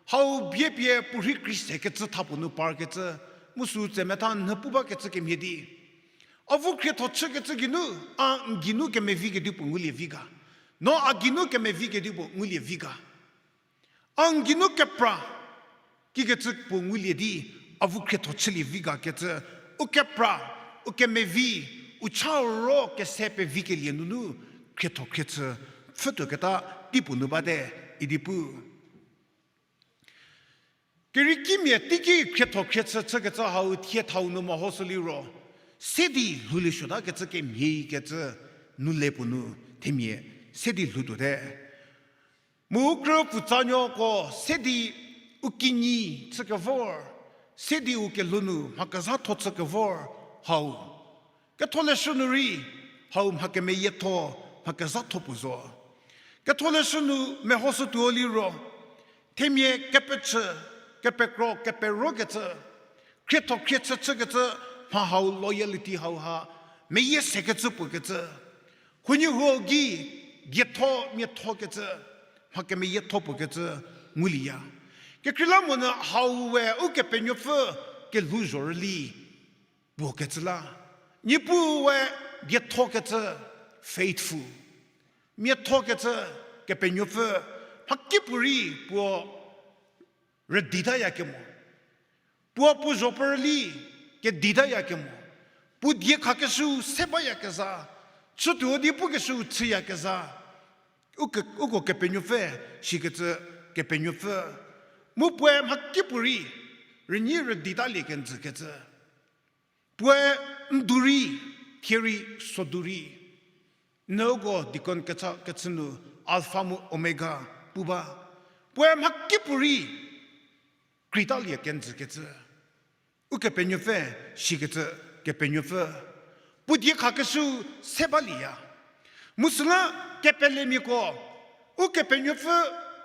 hau bie pie puorhi kri sekecü thapuo nu parkecü, mu sü tsemetha nhü pu bakecü kemhie di, a vu khrietho chükecü geinu, a n geinu kemevi kedipuo ngulie vi ga. No a geinu kemevi kedipuo ngulie vi ga. A n geinu kepra, kikecü puo ngulie di, a vu khrietho chülie vi ga kecü, u kepra, u kemevi, u cha ro kese pevikelie nunu, khrietho khrie chü, pfhütuoketa teipuo nu bate, idi pu. Keriekimia teiki khrietho khrie chü chükecü hau thie thau nu mehoshü liro, se di lhoulie suotakecü kemhie kecü, nu le puo nu, themia, se di lhoutuote. Mu u krü pfutsanuoko se di u kinyi chükevor, se di u kelhou nu mha kezhatho chükevor, hau. Ketholeshü nu rei, hau mha kemeyietho, mha kezhatho puo zo. Ketholeshü nu mehoshütuo liro, themia kepechü, kepekro, keperokecü, khrietho khrie chü chükecü, mha hau loyalty hau ha, meyie sekecü puo kecü. Huoniehuo gei, dietho miatho kecü, mha kemeyietho puo kecü, ngulieya. Kekreilamonyü hau we Ukepenuopfü kelhou zhorüli, puo kecü la. Niepuu we dietho kecü, faithful. Miatho kecü, Kepenuopfü, mhakipuorei puo rüditaya kemo. Puo puo zho perüli, keditaya kemo. Puo die khakeshüu se bayakezha, chütuo di pukeshüu chüyakezha. Uko, uko Kepenuopfü, shikecü Kepenuopfü. Mu puoe mhakipuorei, rünyi rüditalie kenjü kecü. Puoe ndu rei, thie rei, sodu rei. N uko deacon kecha kechü nu Alpha mu Omega pu ba. Puoe mhakipuorei, kreitalie kenjü kecü. Ukepenuopfü, shikecü Kepenuopfü. Puo die khakeshüu se balieya. Mu süla kepelemiako, Ukepenuopfü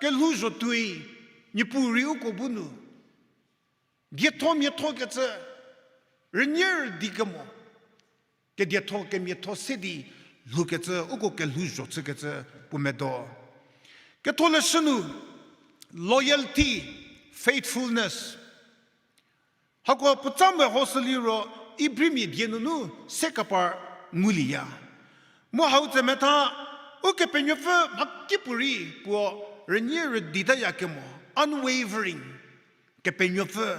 kelhou zho tuoi, Niepuu rei uko bu nu. Dietho miatho kecü, rünyi rüdi kemo. Kedietho kemiatho se di lhoukecü, uko kelhou zho chükecü puo medo. Ketholeshü nu, loyalty, faithfulness. Hako puotsa mehoshü liro, Ibrimia die nunu se kepar ngulieya. Mu hau tsemetha, Ukepenuopfü mhakipuorei puo rünyi rüditaya kemo, unwavering. Kepenuopfü,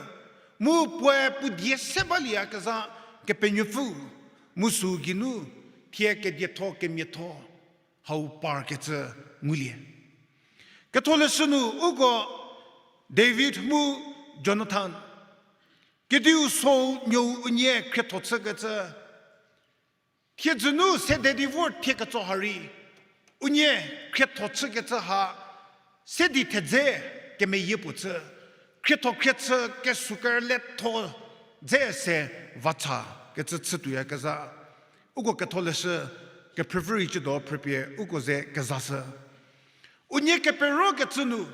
mu puoe puo die se balieyakezha Kepenuopfü, mu sü geinu, thie kedietho kemiatho, hau parkecü ngulie. Ketholeshü nu uko David mu Jonathan, kediu Saul nuou unie khrietho chükecü, thiedzü nu sede di vor thie ketso ha rei, unie khrietho chükecü ha, se di thedze kemeyie puo chü, khrietho khriechü kesu kerületho dze se vacha kecü chütuoyakezha. Uko Ketholeshü kephrüpfü rei cüdo phrüpie uko ze kezashü. Unie keperokecü nu,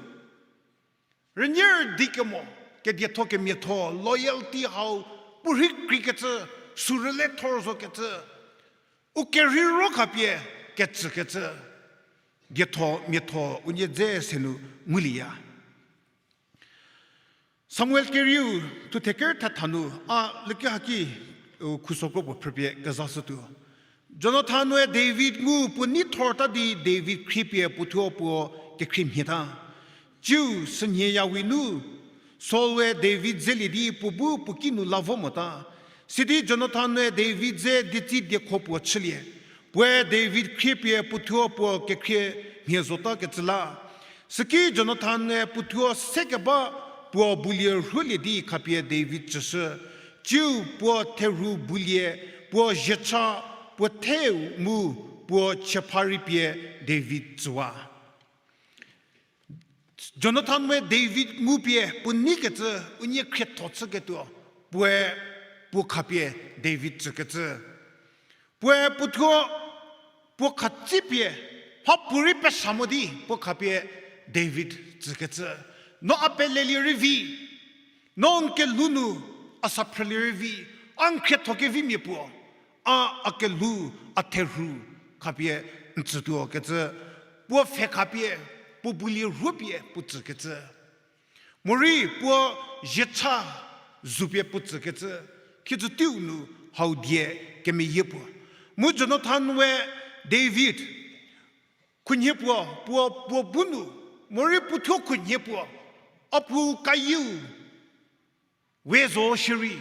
rünyü rüdi kemo, kedietho kemiatho, loyalty hau, puorhi kreikecü, sü rülethor zokecü, u kerheiro khapie kecükecü, dietho miatho unie dze se nu ngulieya. Samuel kerieu thuthe ker thetha nu, a leki haki, u, khuso kro puo phrüpie kezashütuo. Jonathan-e David ngu puo nei thorta di David khriepie puothuo puo kekhrie mhieta. Tsiu sünhie yawi nu, Saul-e David zelie di puo bu puo ki nu la vo mota. Sidi Jonathan-e David ze dietsi diekho puo chülie. Puoe David khriepie puothuo puo kekhrie mhie zotakecü la. Süki Jonathan-e puothuo sekeba puo bulie rhuolie di khapie David tsüshü. Tsiu puo therhu bulie, puo zhiecha, puo theu mu puo chiepha rei pie David tsüwa. Jonathan-e David ngupie puo neikecü unie khrietho chüketuo, puoe puo khapie David tsükecü. Puoe puothuo puo khatsipie, mhapuorei pesa mo di puo khapie David tsükecü. No a pelelie rei vi, no n kelhou nu a sa phrülie rei vi, a n khrietho kevimia puo, a a kelhou, a therhu khapie n tsütuo kecü, puo pfhe khapie, puo bulie rhuopie puo tsükecü. Morei puo zhiecha zupie puo tsükecü, thiedzü teiu nu hau die kemeyie puo. Mu Jonathan we David khunhie puo, puo, puo bu nu, morei puothuo khunhie puo, a pu kayieu we zo shierei,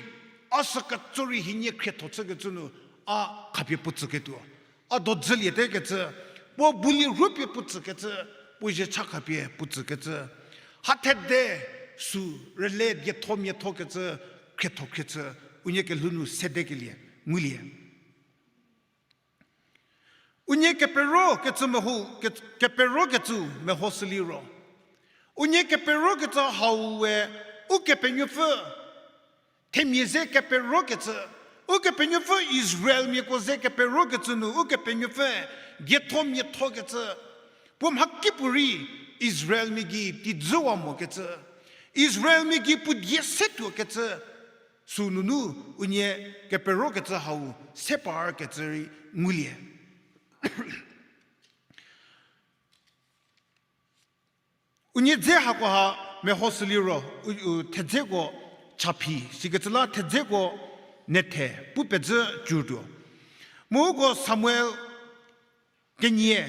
a sü ketso rei hienie khrietho chükecü nu, a khapie puo tsüketuo. A do dzüliete kecü, puo bulie rhuopie puo tsükecü, puo zhiecha khapie puo tsükecü. Ha thede sü rüle dietho miatho kecü, khrietho khriechü, unie kelhou nu sedekelie ngulie. Unie kepero kecü meho, ke-, kepero kecü mehoshü liro, unie kepero kecü hau we Ukepenuopfü themia ze kepero kecü, Ukepenuopfü Israelmiako ze kepero kecü nu Ukepenuopfü dietho miatho kecü, puo mhakipuorei Israelmia gei tidzüwa mokecü, Israelmia gei puo die se tuokecü, sünunu unie kepero kecü hau se par kecü rei ngulie. Unie dze hakoha mehoshü liro, u, u, thedzeko chaphi, sikecü la thedzeko nethe pu pezhü cütuo. Mu uko Samuel kenie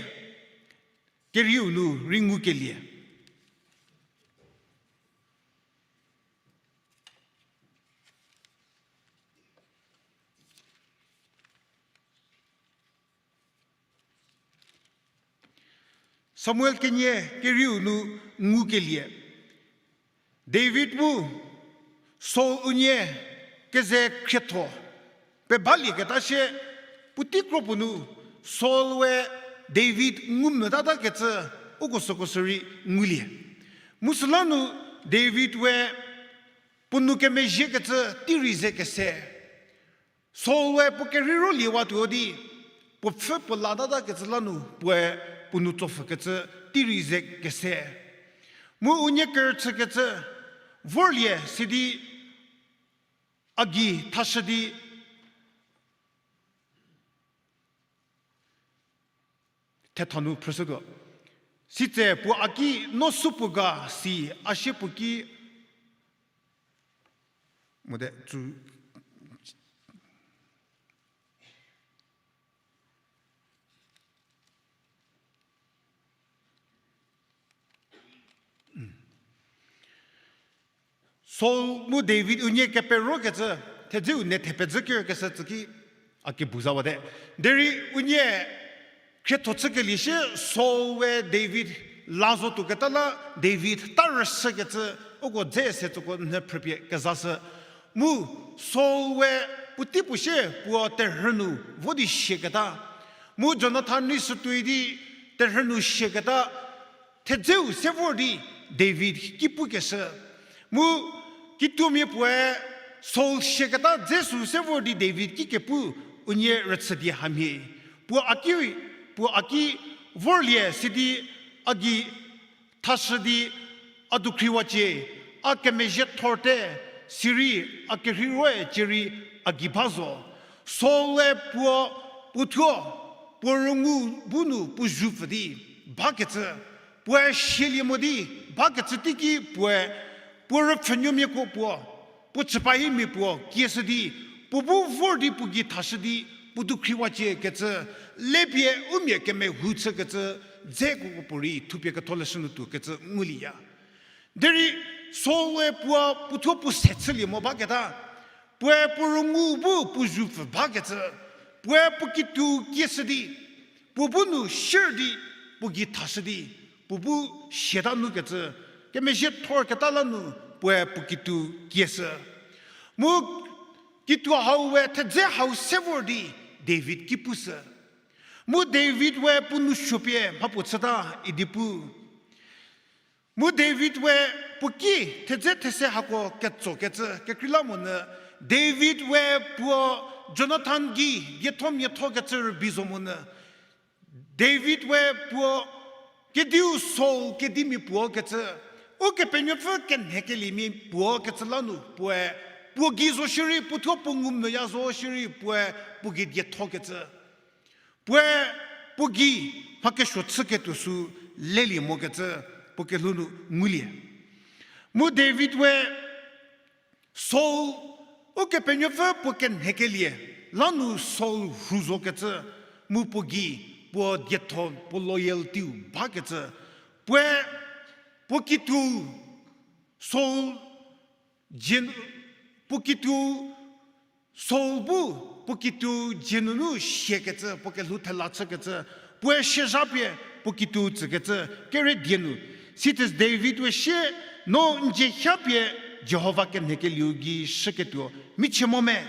kerieu nu rei ngukelie. Samuel kenie kerieu nu ngukelie. David mu Saul unie keze khrietho pebalieketa shie, puotei kro puo nu Saul we David ngumvütata kecü uko süko sürei ngulie. Mu süla nu David we puo nou kemezhiekecü tei rei ze kese. Saul we puo kerhei ro liewatuo di, puo pfhü puo latata kecü la nu puoe puo nou tsopfhükecü tei rei ze kese. Mu unie kerüchükecü vorlie sidi a gei thashü di thethanu phrüshütuo. Sitse puo a ki no supuo ga si a sie puo ki mote tsu Saul mu David unie keperokecü, thedzeu ne thepedzü kerkeshü tsü ki a kebu zawate. Derei unie khrietho chükelie shie Saul we David la zotuoketa la David ta rüshükecü, uko dze se tsüko nhü phrüpie kezashü. Mu Saul we puotei puo sie puo terhü nu vo di siaketa. Mu Jonathan rei sütuoi di terhü nu siaketa, thedzeu se vor di David ki pukeshü. Mu kituomia puoe Saul siaketa dze sü se vor di David ki kepu unie rüchü di hamhie. Puo a ki, puo a ki vorlie sidi a gei thashü di a dukhriwacie, a kemezhie thorte, sirei a kerheiroe cierei a gei ba zo. Saul-e puo, puothuo, puo rüngu bu nu puo zhupfü di bakecü, puoe sielie mo di bakecü teiki puoe, puo rüpfhünuomiako puo, puo chüpahimia puo kieshü di, puo bu vor di puo gei thashü di, puo dukhriwacie kecü, lepie u mia kemehou chükecü, dzeko puorei thupie ketholeshü nu tuokecü ngulieya. Derei Saul-e puo, puothuo puo se chülie mo baketa, puoe puo rüngu bu puo zhupfü bakecü, puoe puo kitu kieshü di, puo bu nu sier di, puo gei thashü di, puo bu siata nukecü, kemezhie thorketa la nu puoe puo kitu kieshü. Mu kitu hau we thedze hau se vor di David ki pushü. Mu David we puo nou suopie mhapuo chüta idi pu. Mu David we puo ki thedze these hako ketsokecü kekreilamonyü, David we puo Jonathan gei dietho miathokecü rübei zo monyü, David we puo kediu Saul kedimia puo kecü, Ukepenuopfü kenhekeliemia puo kecü la nu puoe, puo gei zo shierei, puothuo puo ngumvüya zo shierei puoe, puo gei diethokecü. Puoe puo gei mha kesuo chüketuo sü lelie mokecü puo kelhou nu ngulie. Mu David we Saul, Ukepenuopfü puo kenhekelie la nu Saul rhu zokecü, mu puo gei, puo dietho, puo loyalty-u bakecü, puoe puo kitu Saul dzie, puo kitu Saul bu puo kitu dzie nunu siakecü, puo kelhou thela chükecü, puoe siezhapie puo kitu tsükecü kere die nu. Sitse David we sie, No n dzie hiapie Jihova kenhekelieu gei shüketuo michie mo me?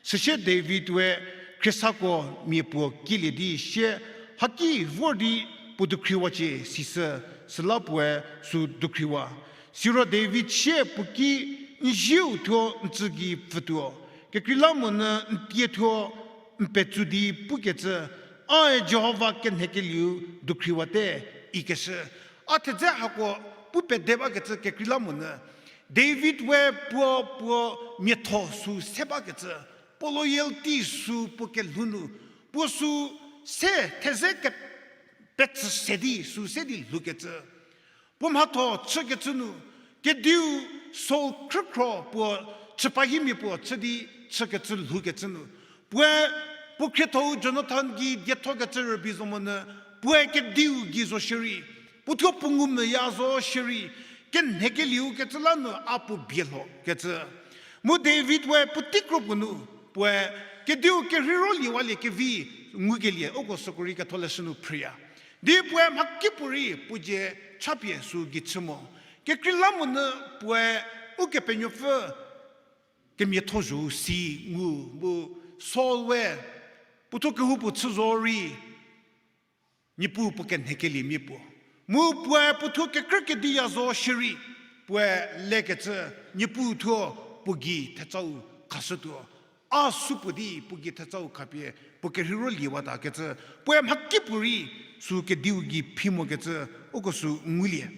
Süsie David we khriesako mia puo kilie di sie, Haki vor di puo dukhriwacie, sisü, süla puoe sü dukhriwa. Siro David sie puo ki, N zieu thuo n tsü gei pfütuo, kekreilamonyü n tie thuo n petsu di pukecü, Ae Jihova kenhekelieu dukhriwate, ikeshü. A thedze hako pu pede bakecü kekreilamonyü, David we puo, puo miatho sü se bakecü, puo loyalty sü puo kelhou nu, puo sü se theze ke petsü se di sü se di lhoukecü. Puo mhatho chükecü nu, kediu Saul khrükhro puo chüpahimia puo chü di chükecü lhoukecü nu, puoe puo khrietho-u Jonathan gei diethokecü rübei zo monyü, puoe kediu gei zo shierei, puothuo puo ngumvüya zo shierei, kenhekelieu kecü la nu a puo bie lhokecü. Mu David we puotei kro puo nu, puoe kediu kerheiro liewalie kevi ngukelie uko süko rei ketholeshü nu phrüya. Di puoe mhakipuorei puo dzie chapie sü gei chü mo. Kekreilamonyü puoe Ukepenuopfü kemiatho zho si ngu mu Saul we puothuo kehoupuo chü zo rei, Niepuu puo kenhekeliemia puo. Mu puoe puothuo kekrü kediya zo shierei, puoe lekecü, Niepuu thuo puo gei thetsau khashütuo. A supuo di puo gei thetsau khapie puo kerheiro liewatakecü, puoe mhakipuorei sü kediu gei phi mokecü, uko sü ngulie.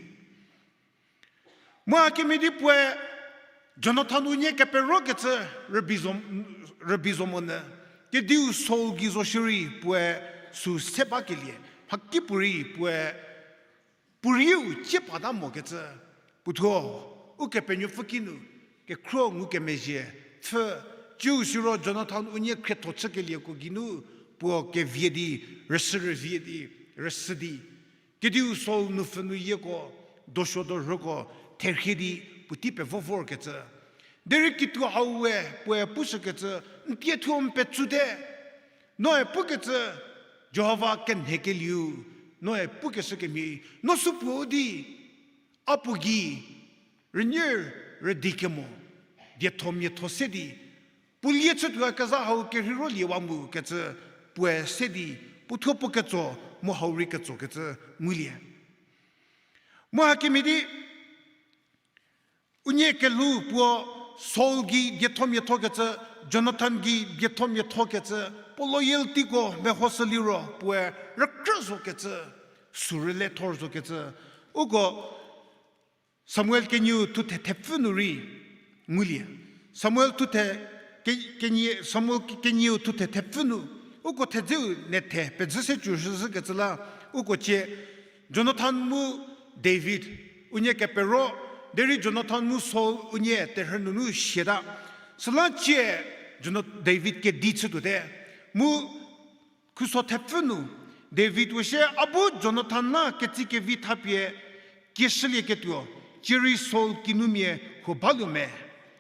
Mu a kemhie di puoe Jonathan unie keperokecü rübei zo, rübei zo monyü, kediu Saul gei zo shierei puoe sü se bakelie, mhakipuorei puoe puo rieu cie pata mokecü, puothuo Ukepenuopfü kinu kekhro ngukemezhie pfhü, ciu siro Jonathan unie khrietho chükelieko geinu puo kevie di, rüshü rüvie di, rüshü di, kediu Saul nupfhü nuyieko, dosuo dorhüko therhie di puotei pevo vorkecü. Derei kituo hau we puoe pushükecü, N tie thuo n petsute. Noe pukecü, Jihova kenhekelieu Noe pukeshü kemhie, no supuo di, a puo gei, rünyü rüdi kemo, dietho miatho se di, puo lie chütuo kezha hau kerheirolie wa mu kecü, puoe se di, puo thuo puo ketso, mu hau rei ketso kecü, ngulie. Mu hakemhie di, unie kelhou puo Saul gei dietho miatho kecü, Jonathan gei dietho miatho kecü, puo loyaltyko mehoshü liro puoe rükrü zo kecü, sü rüle thor zo kecü. Uko Samuel kenieu thuthe thepfü nu rei ngulie. Samuel thuthe ke-, kenie-, Samuel ke-, kenieu thuthe thepfü nu, uko thedzeu nethe pezü se cü shüzhü kecü la, uko cie Jonathan mu David, unie kepero, derei Jonathan mu Saul unie terhü nunu siata. Süla cie Jona-, David kedi chütuote. Mu khuso thepfü nu, David-e sie a bu Jonathan la ketsi kevi thapie kieshülieketuo, cierei Saul kinumia huo baluo me,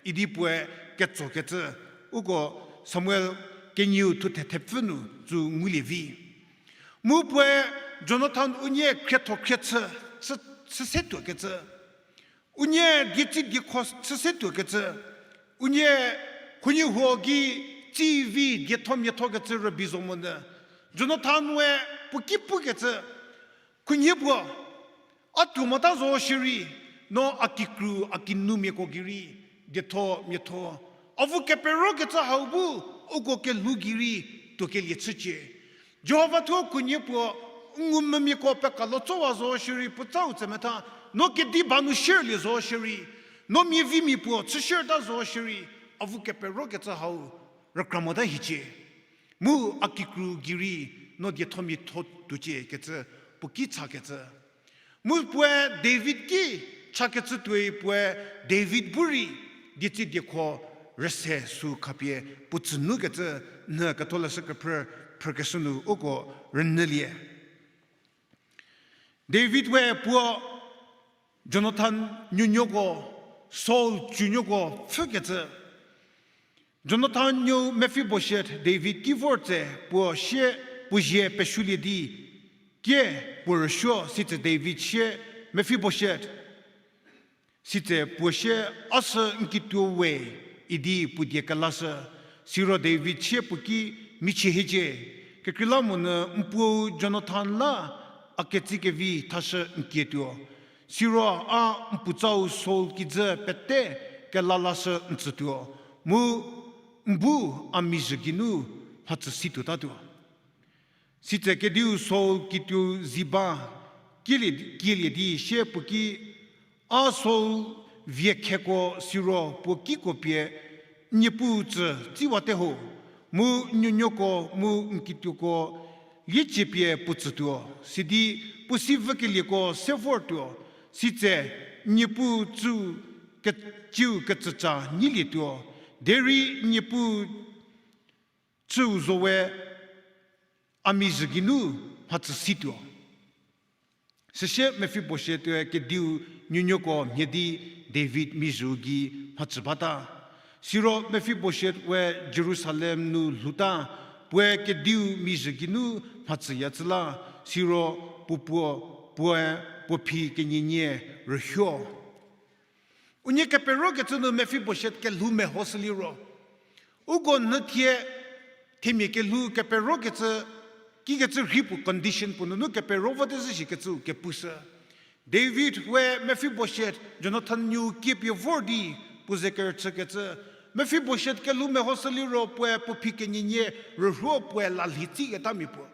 idi puoe ketso kecü, uko Samuel kenieu thuthe thepfü nu tsü ngulie vi. Mu puoe Jonathan unie khrietho khrie chü, chü, chü se tuo kecü. Unie dietsi diekho chü se tuo kecü. Unie khunhie huo gei tsi vi dietho miatho kecü rübei zo monyü. Jonathan-e puo ki pukecü, khunhie puo, a tuo mota zo shierei, no a kikru a kinumiako gei rei dietho miatho, avu kepero kecü hau bu uko kelhou gei rei tuokelie chücie. Jihova thuo khunhie puo, ngumvümiako pekalo tsowa zo shierei puotsau tsemetha, no kedi ba nu shierlie zo shierei, no miavimia puo chü shierta zo shierei, avu kepero kecü hau rükra mota hiecie. Mu a kikru gei rei no dietho miatho tuocie kecü puo ki cha kecü. Mu puoe David ki cha kecü tuoi puoe David bu rei dietsi diekho rüse sü khapie puo tsünu kecü, nhü Ketholeshü Kephrü phrükeshü nu uko rünyülie. David we puo Jonathan nuonuoko, Saul tsunuoko pfhükecü. Jonathan nuou Mefiboshet David ki vor tse puo sie, puo zie pesuolie di, kie, puo rüsuo, sitse David sie, Mefiboshet. Sitse puo sie, a sü n kituo we, idi puo die kelashü. Siro David sie puo ki, michie hiecie. Kekreilamonyü n puou Jonathan la a ketsi kevi thashü n kietuo. Siro a n puotsau Saul kijü pete kela lashü n tsütuo. Mu n bu a mizhü geinu mhatsü situotatuo. Sitse kediu Saul kituo Ziba kielie, kielie di sie puo ki, a Saul vie kheko siro puo kiko pie n niepuu tsü tsiwate ho, mu n nuonuoko mu n kituoko liecie pie puo tsütuo, sidi puo si vükelieko se vortuo, sitse n niepuu tsüu ke-, ciu kecüca nyilietuo, derei n niepuu tsüu zowe a mizhü geinu mhatsü situo. Süsie Mefiboshet-e kediu nuonuoko mhie di David mizhüu gei mhatsü bata. Siro Mefiboshet we Jerusalem nu lhouta, puoe kediu mizhü geinu mhatsüya tsü la, siro puo puo, puoe puo phi kenienie rühuo. Unie keperokecü nu Mefiboshet kelhou mehoshü liro, uko nhüthie themia kelhou keperokecü, kikecü rhi puo condition puo nunu kepero vote zhü shikecüu kepushü. David we Mefiboshet Jonathan nuou kiepie vor di puo ze kerüchükecü, Mefiboshet kelhou mehoshü liro puoe puo phi kenienie rühuo puoe lalhi tsiketamia puo.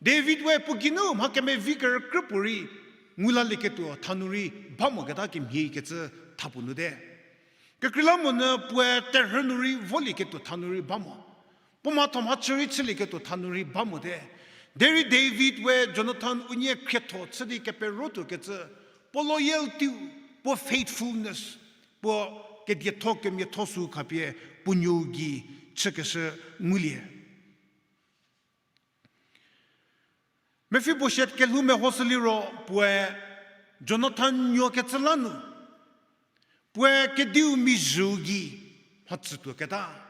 David we puo geinu mha kemevi kerükrü puorei ngu lalieketuo thanu rei ba moketa kemhiekecü tha puo nu te. Kekreilamonyü puoe terhü nu rei volieketuo thanu rei ba mo. Puo mhatho mhachü rei chülieketuo thanu rei ba mote. Derei David we Jonathan unie khrietho chü di keperotuokecü, puo loyalty, puo faithfulness, puo kedietho kemiatho sü khapie puo nuou gei chükeshü ngulie. Mefiboshet kelhou mehoshü liro puoe Jonathan nuokecü la nu, puoe kediu mizhüu gei mhatsütuoketa.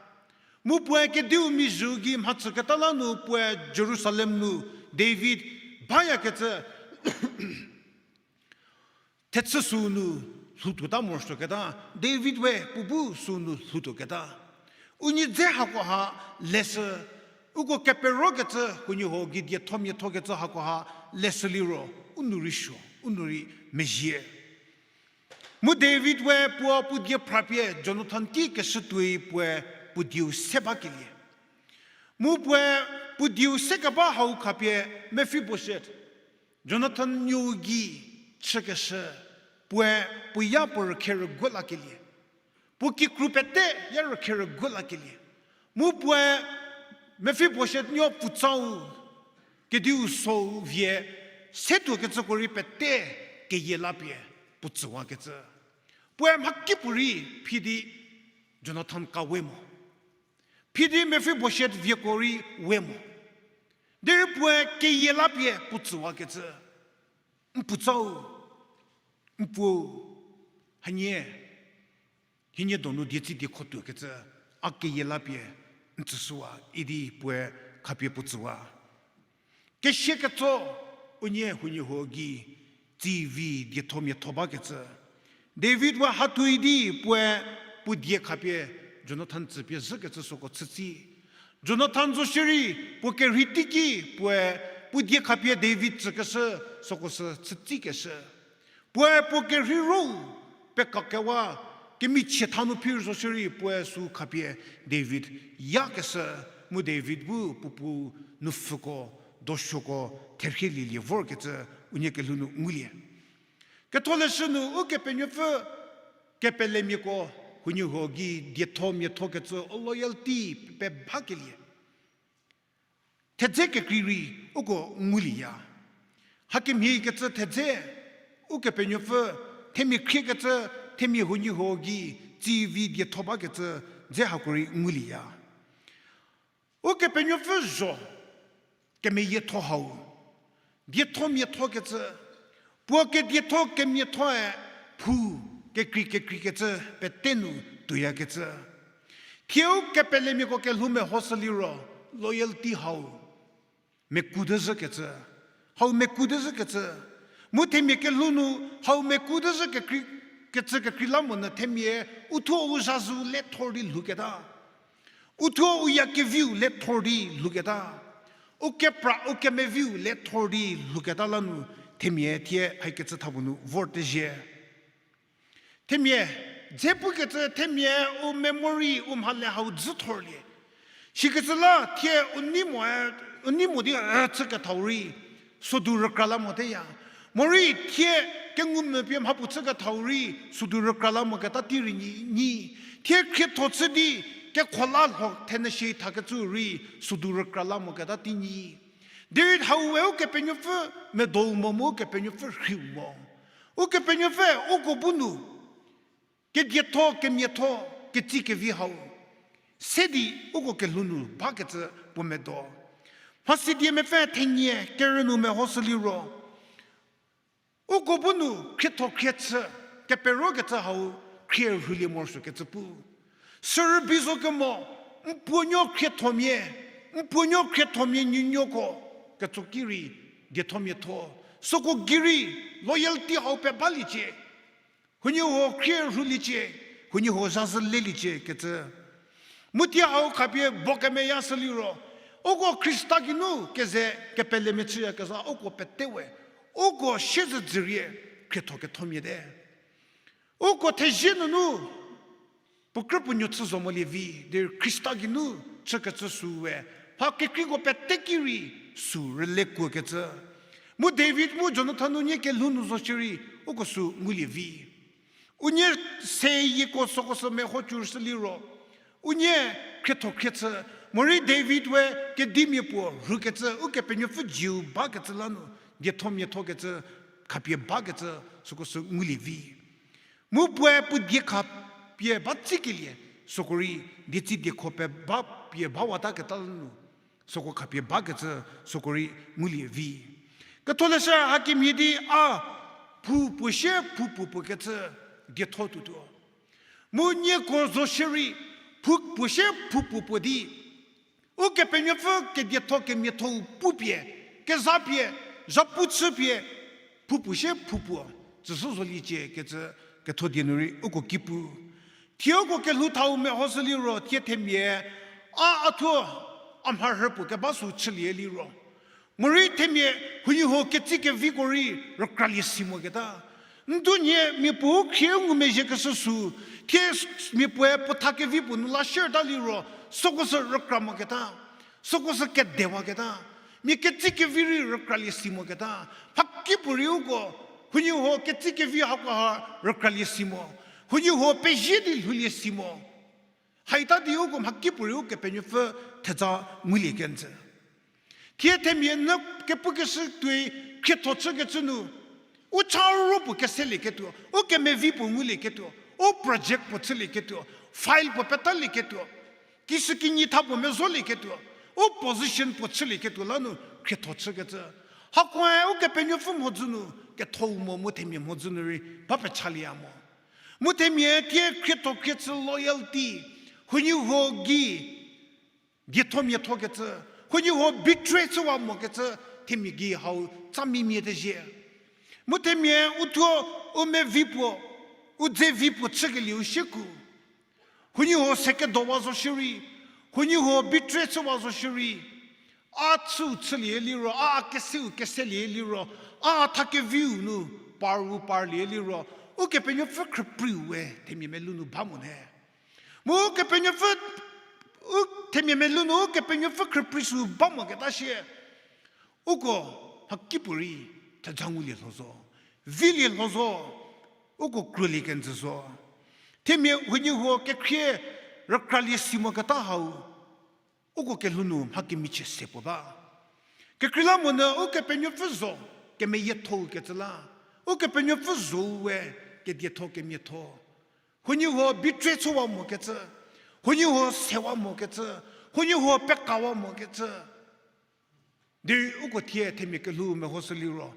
Mu puoe kediu mizhüu gei mhatsüketa la nu puoe Jerusalem nu David bayakecü, Thechü sünu lhoutuota morosuoketa, David we puo bu sünu lhoutuoketa. Unie dze hakoha leshü, uko keperokecü huoniehuo gei diethomiathokecü hakoha leshü liro, u nou rei suo, u nou rei mezhie. Mu David we puo puo die phrapie Jonathan ki keshütuoi puoe puo dieu se bakelie. Mu puoe puo dieu sekeba hau khapie Mefiboshet, Jonathan nuou gei chükeshü, puoe puo ya puo rükhe rüguo lakelie. Puo kikru pete ya rükhe rüguo lakelie. Mu puoe Mefiboshet nuo pfutsau, kediu sou vie, se tuokecüko rei pete keyie lapie puo tsüwakecü. Puoe mhakipuorei phi di Jonathan ka we mo. Phi di Mefiboshet vieko rei we mo. Derei puoe keyie lapie puo tsüwakecü. N pfutsau, n puo, hanie, hienie donu dietsü diekho tuokecü, a keyie lapie n tsüshüwa idi puoe khapie puo tsüwa. Kesie ketso, unie huoniehuo gei, tsivi diethomiatho bakecü. David we hatuoi di puoe puo die khapie Jonathan tsüpie zhükecü süko chütsi. Jonathan zo shierei puo kerhei teiki puoe puo die khapie David tsükeshü süko sü chütsikeshü. Puoe puo kerhei rou pekakewa kemichie thanu phir zo shierei puoe sü khapie David yakeshü, mu David bu puo puo nupfüko, dosuoko therhie lielie vorkecü unie kelhou nu ngulie. Ketholeshü nu Ukepenuopfü kepelemiako huoniehuo gei diethomiathokecü u loyalty pe bakelie thedze kekrei rei uko ngulieya. Hakemhie kecü thedze, Ukepenuopfü themia khriekecü, themia huoniehuo gei tsivi dietho bakecü dze hako rei ngulieya. Ukepenuopfü zho kemeyietho hau, diethomiathokecü, puo kedietho kemiathoe phu kekrei kekreikecü pete nu tuoyakecü. Thieu kepelemiako kelhou mehoshü liro loyalty hau mekudezhükecü, hau mekudezhükecü. Mu themia kelhou nu hau mekudezhü kekrei, kecü kekreilamonyü themia uthuo u zhazhüu le thor di lhouketa. Uthuo u yakeviu le thor di lhouketa. U kepra u kemeviu le thor di lhouketa lanu themia thie haikecü thapuo nu vor tezhie. Themia, dze pukecü themia u memory u mhale hau dzü thorlie. Sikecü la thie u nei mo, u nei mo di chükethau rei, sodu rükra la moteya. Morei thie kengumvü pie mhapuo chükethau rei, sodu rükra la moketa tei rei nyi, nyi. Thie khrietho chü di kekhola lho thenyü shi thakecü rei, sodu rükra la moketa tei nyi. Derei hau we Ukepenuopfü medou mo mu Ukepenuopfü rhiu mo. Ukepenuopfü uko bu nu kedietho kemiatho ketsi kevi hau se di uko kelhou nu bakecü puo medo. Mhasidie mepfü thenie kerü nu mehoshü liro, uko bu nu khrietho khrie chü, keperokecü hau khrie rhulie morosuokecü pu. Sürübei zo kemo, n puonuo khriethomia, n puonuo khriethomia nuonuoko ketso ki rei diethomiatho. Süko gei rei loyalty hau pe baliecie. Huoniehuo khrie rhuliecie, huoniehuo zhazhü leliecie kecü. Mu tie hau khapie bo kemeyashü liro, uko Khrista geinu keze kepelemia chüyakezha uko pete we, uko siezedzürie khrietho kethomiate. Uko thezie nunu puo krü puo nuo chü zo molie vi, derei Khrista geinu chükecü süu we, mha kekreiko pete ki rei süu rülekuokecü. Mu David mu Jonathan unie kelhou nu zo shierei uko süu ngulie vi. Unie seyieko süko sü meho cüshü liro, unie khrietho khrie chü, morei David we kedimia puo rhukecü, Ukepenuopfü zieu bakecü la nu, diethomiathokecü, khapie bakecü, süko sü ngulie vi. Mu puoe puo die khapie ba tsikelie, süko rei dietsi diekho pe ba pie bawataketa la nu, süko khapie bakecü, süko rei ngulie vi. Ketholeshü hakemhie di a phu puo sie phu puo puo kecü dietho tuotuo. Mu nieko zo shierei phu puo sie phu puo puo di Ukepenuopfü kedietho kemiathou pupie, kezapie, zhapu chüpie, phoupuo sie phoupuo, tsüshü zoliecie kecü ketho die nu rei uko ki pu. Thie uko kelhou thau mehoshü liro thie themia, a a thuo, a mharhü puo keba sü chülie liro. Morei themia, huoniehuo ketsi keviko rei rükralie si moketa. Ndu nhie mia puo u khrie u ngumezhie keshü sü, thie mia puoe puotha kevi puo nu la shierta liro, süko sü rükra moketa. Süko sü kedewaketa. Mia ketsi kevi rei rükralie si moketa. Mhakipuorei uko, huoniehuo ketsi kevi hakoha rükralie si mo. Huoniehuo pezie di lhoulie si mo. Haita di uko mhakipuorei Ukepenuopfü thedza ngulie kenjü. Thie themia nyü kepukeshü tuoi khrietho chükecü nu, u cha ro puo keselieketuo, u kemevi puo ngulieketuo, u project puo chülieketuo, file puo petalieketuo, kishükinyi tha puo mezolieketuo, u position puo chülieketuo la nu khrietho chükecü. Hakoe Ukepenuopfü mhodzü nu kethou mo mu themia mhodzü nu rei ba pechalieya mo. Mu themia thie khrietho khriecü loyalty, huoniehuo gei dietho miathokecü, huoniehuo betray chüwa mokecü, themia gei hau tsa mimie tezhie. Mu themia u thuo u mevi puo, u dze vi puo chükelieu shieku, huoniehuo se kedowa zo shierei, huoniehuo betray chüwa zo shierei, a chüu chülie liro, a keseu keselie liro, a tha keviu nu par u parlie liro, Ukepenuopfü khrüpriu we themia melou nu ba mo ne. Mu Ukepenuopfü, u themia melou nu Ukepenuopfü khrüpri sü ba moketa shie, uko mhakipuorei thedza ngulie lho zo, vilie lho zo, uko kruolie kenjü zo. Themia huoniehuo kekhrie rükralie si moketa hau, uko kelhou nu mha kemichie se puo ba. Kekreilamonyü Ukepenuopfü zo, kemeyiethou kecü la, Ukepenuopfü zou we, kedietho kemiatho. Huoniehuo betray chüwa mokecü, huoniehuo sewa mokecü, huoniehuo pekawa mokecü. Derei uko thie themia kelhou mehoshü liro,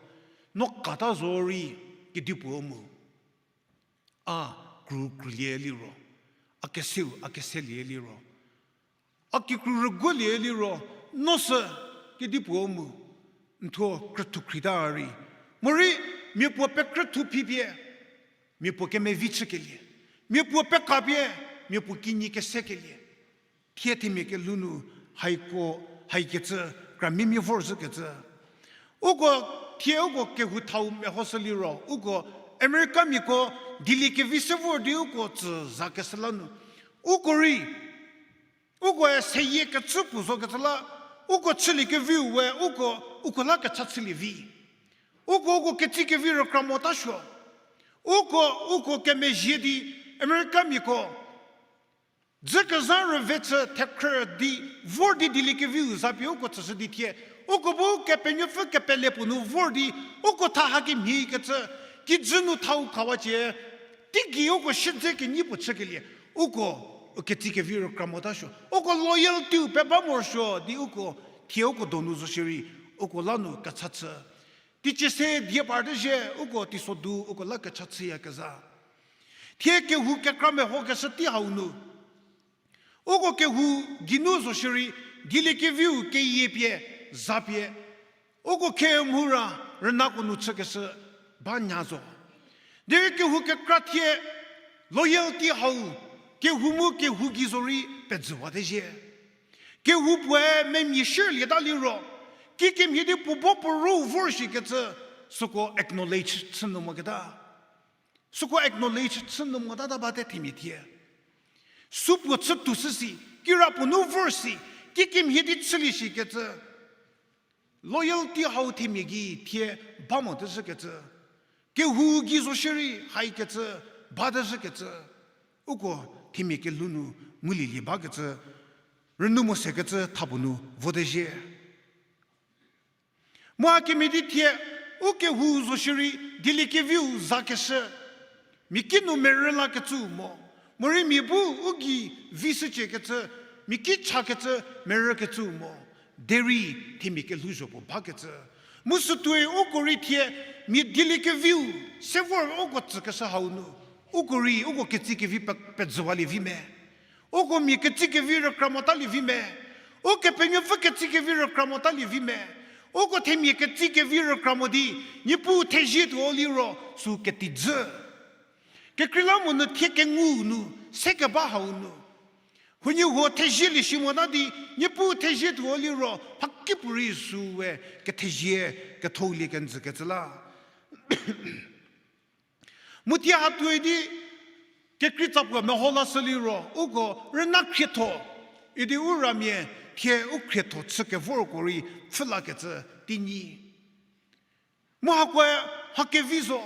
no kata zo rei kedipuo mu, a kru krulie liro, a keseu a keselie liro, a kikru rüguolie liro, no sü kedipuo mu, n thuo krüthu khrieta rei. Morei mia puo pekrüthu phipie, mia puo kemevi chükelie, mia puo pekapie, mia puo kinyi kesekelie. Thie themia kelhou nu haiko, haikecü, kramimia vorzhükecü. Uko thie uko kehou thau mehoshü liro, uko Americamiako dieliekevi se vor di uko tsü zakeshü la nu, uko rei, ukoe seyie kecü puo zokecü la, uko chüliekeviu we uko, uko la kecha chülie vi. Uko uko ketsi kevi rükra motasuo. Uko, uko kemezhie di Americamiako dzükezha rüve chü thekhrü di vor di dieliekeviu zapie uko tsüshü di thie, uko bu Kepenuopfü kepele puo nu vor di, uko tha hakemhie kecü, kijü nu thau khawacie, teigei uko siedze kenyi puo chükelie, uko, u ketsi kevi rükra motasuo, uko loyalty-u peba morosuo di uko, thie uko donu zo shierei, uko la nu kecha chü. Teicie se die par tezhie, uko teisodu uko la kecha chüyakezha. Thie kehou kekra mehokeshü tei hau nu, uko kehou geinu zo shierei, dieliekeviu keyie pie, zapie, uko khe mhura rünako nu chükeshü ba nya zo. Derei kehou kekra thie, loyalty hau, kehou mu kehou gei zorei pejüwate zhie. Kehou puoe memia shierlieta liro, kikemhie di puo bo puo rou vor shikecü, süko acknowledge chü nu moketa. Süko acknowledge chü nu motata bate themia thie. Supuo chütuo shü si, kirapuo nu vor si, kikemhie di chülie shikecü. Loyalty hau themia gei thie ba motezhükecü. Kehou gei zo shierei haikecü, batezhükecü. Uko themia kelhou nu ngulielie bakecü, rünou mo sekecü thapuo nu votezhie. Mu a kemhie di thie, u kehou zo shierei, dieliekeviu zakeshü, mia ki nu merü lakecüu mo, morei mia bu u gei vi shüciekecü, mia ki chakecü merükecüu mo, derei themia kelhouzho puo bakecü. Mu sütuoi uko rei thie, mia dieliekeviu, se vor uko tsükeshü hau nu, uko rei uko ketsi kevi pe-, pejüwalie vi me. Uko mia ketsi kevi rükra motalie vi me. Ukepenuopfü ketsi kevi rükra motalie vi me. Uko themia ketsi kevi rükra mo di, Niepuu thezie tuo liro, sü ketijü. Kekreilamonyü thie kengu nu, se keba hau nu. Huoniehuo thezielie shi mota di, Niepuu thezie tuo liro, mhakipuorei süe kethezie, kethoulie kenjü kecü la. Mu thie hatuoi di, kekreitsa puo meho lashü liro, uko rüna khrietho, idi u ramia, thie u khrietho chü kevorko rei pfhülakecü teinyi. Mu hakoe mha kevi zo,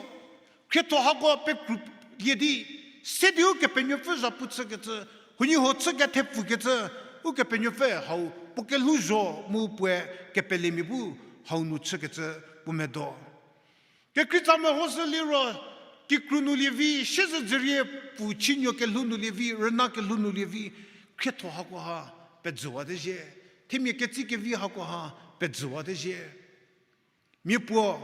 khrietho hako pekrulie di, se di Ukepenuopfü zhapu chükecü, huoniehuo chü kethepfükecü, Ukepenuopfü hau puo kelhouzho mu puoe kepelemia bu hau nu chükecü puo medo. Kekreitsa mehoshü liro, kikru nu lievi, siezedzürie pfü chünuo kelhou nu lievi, rüna kelhou nu lievi, khrietho hakoha pejüwate zhie, themia ketsi kevi hakoha pejüwate zhie. Mia puo,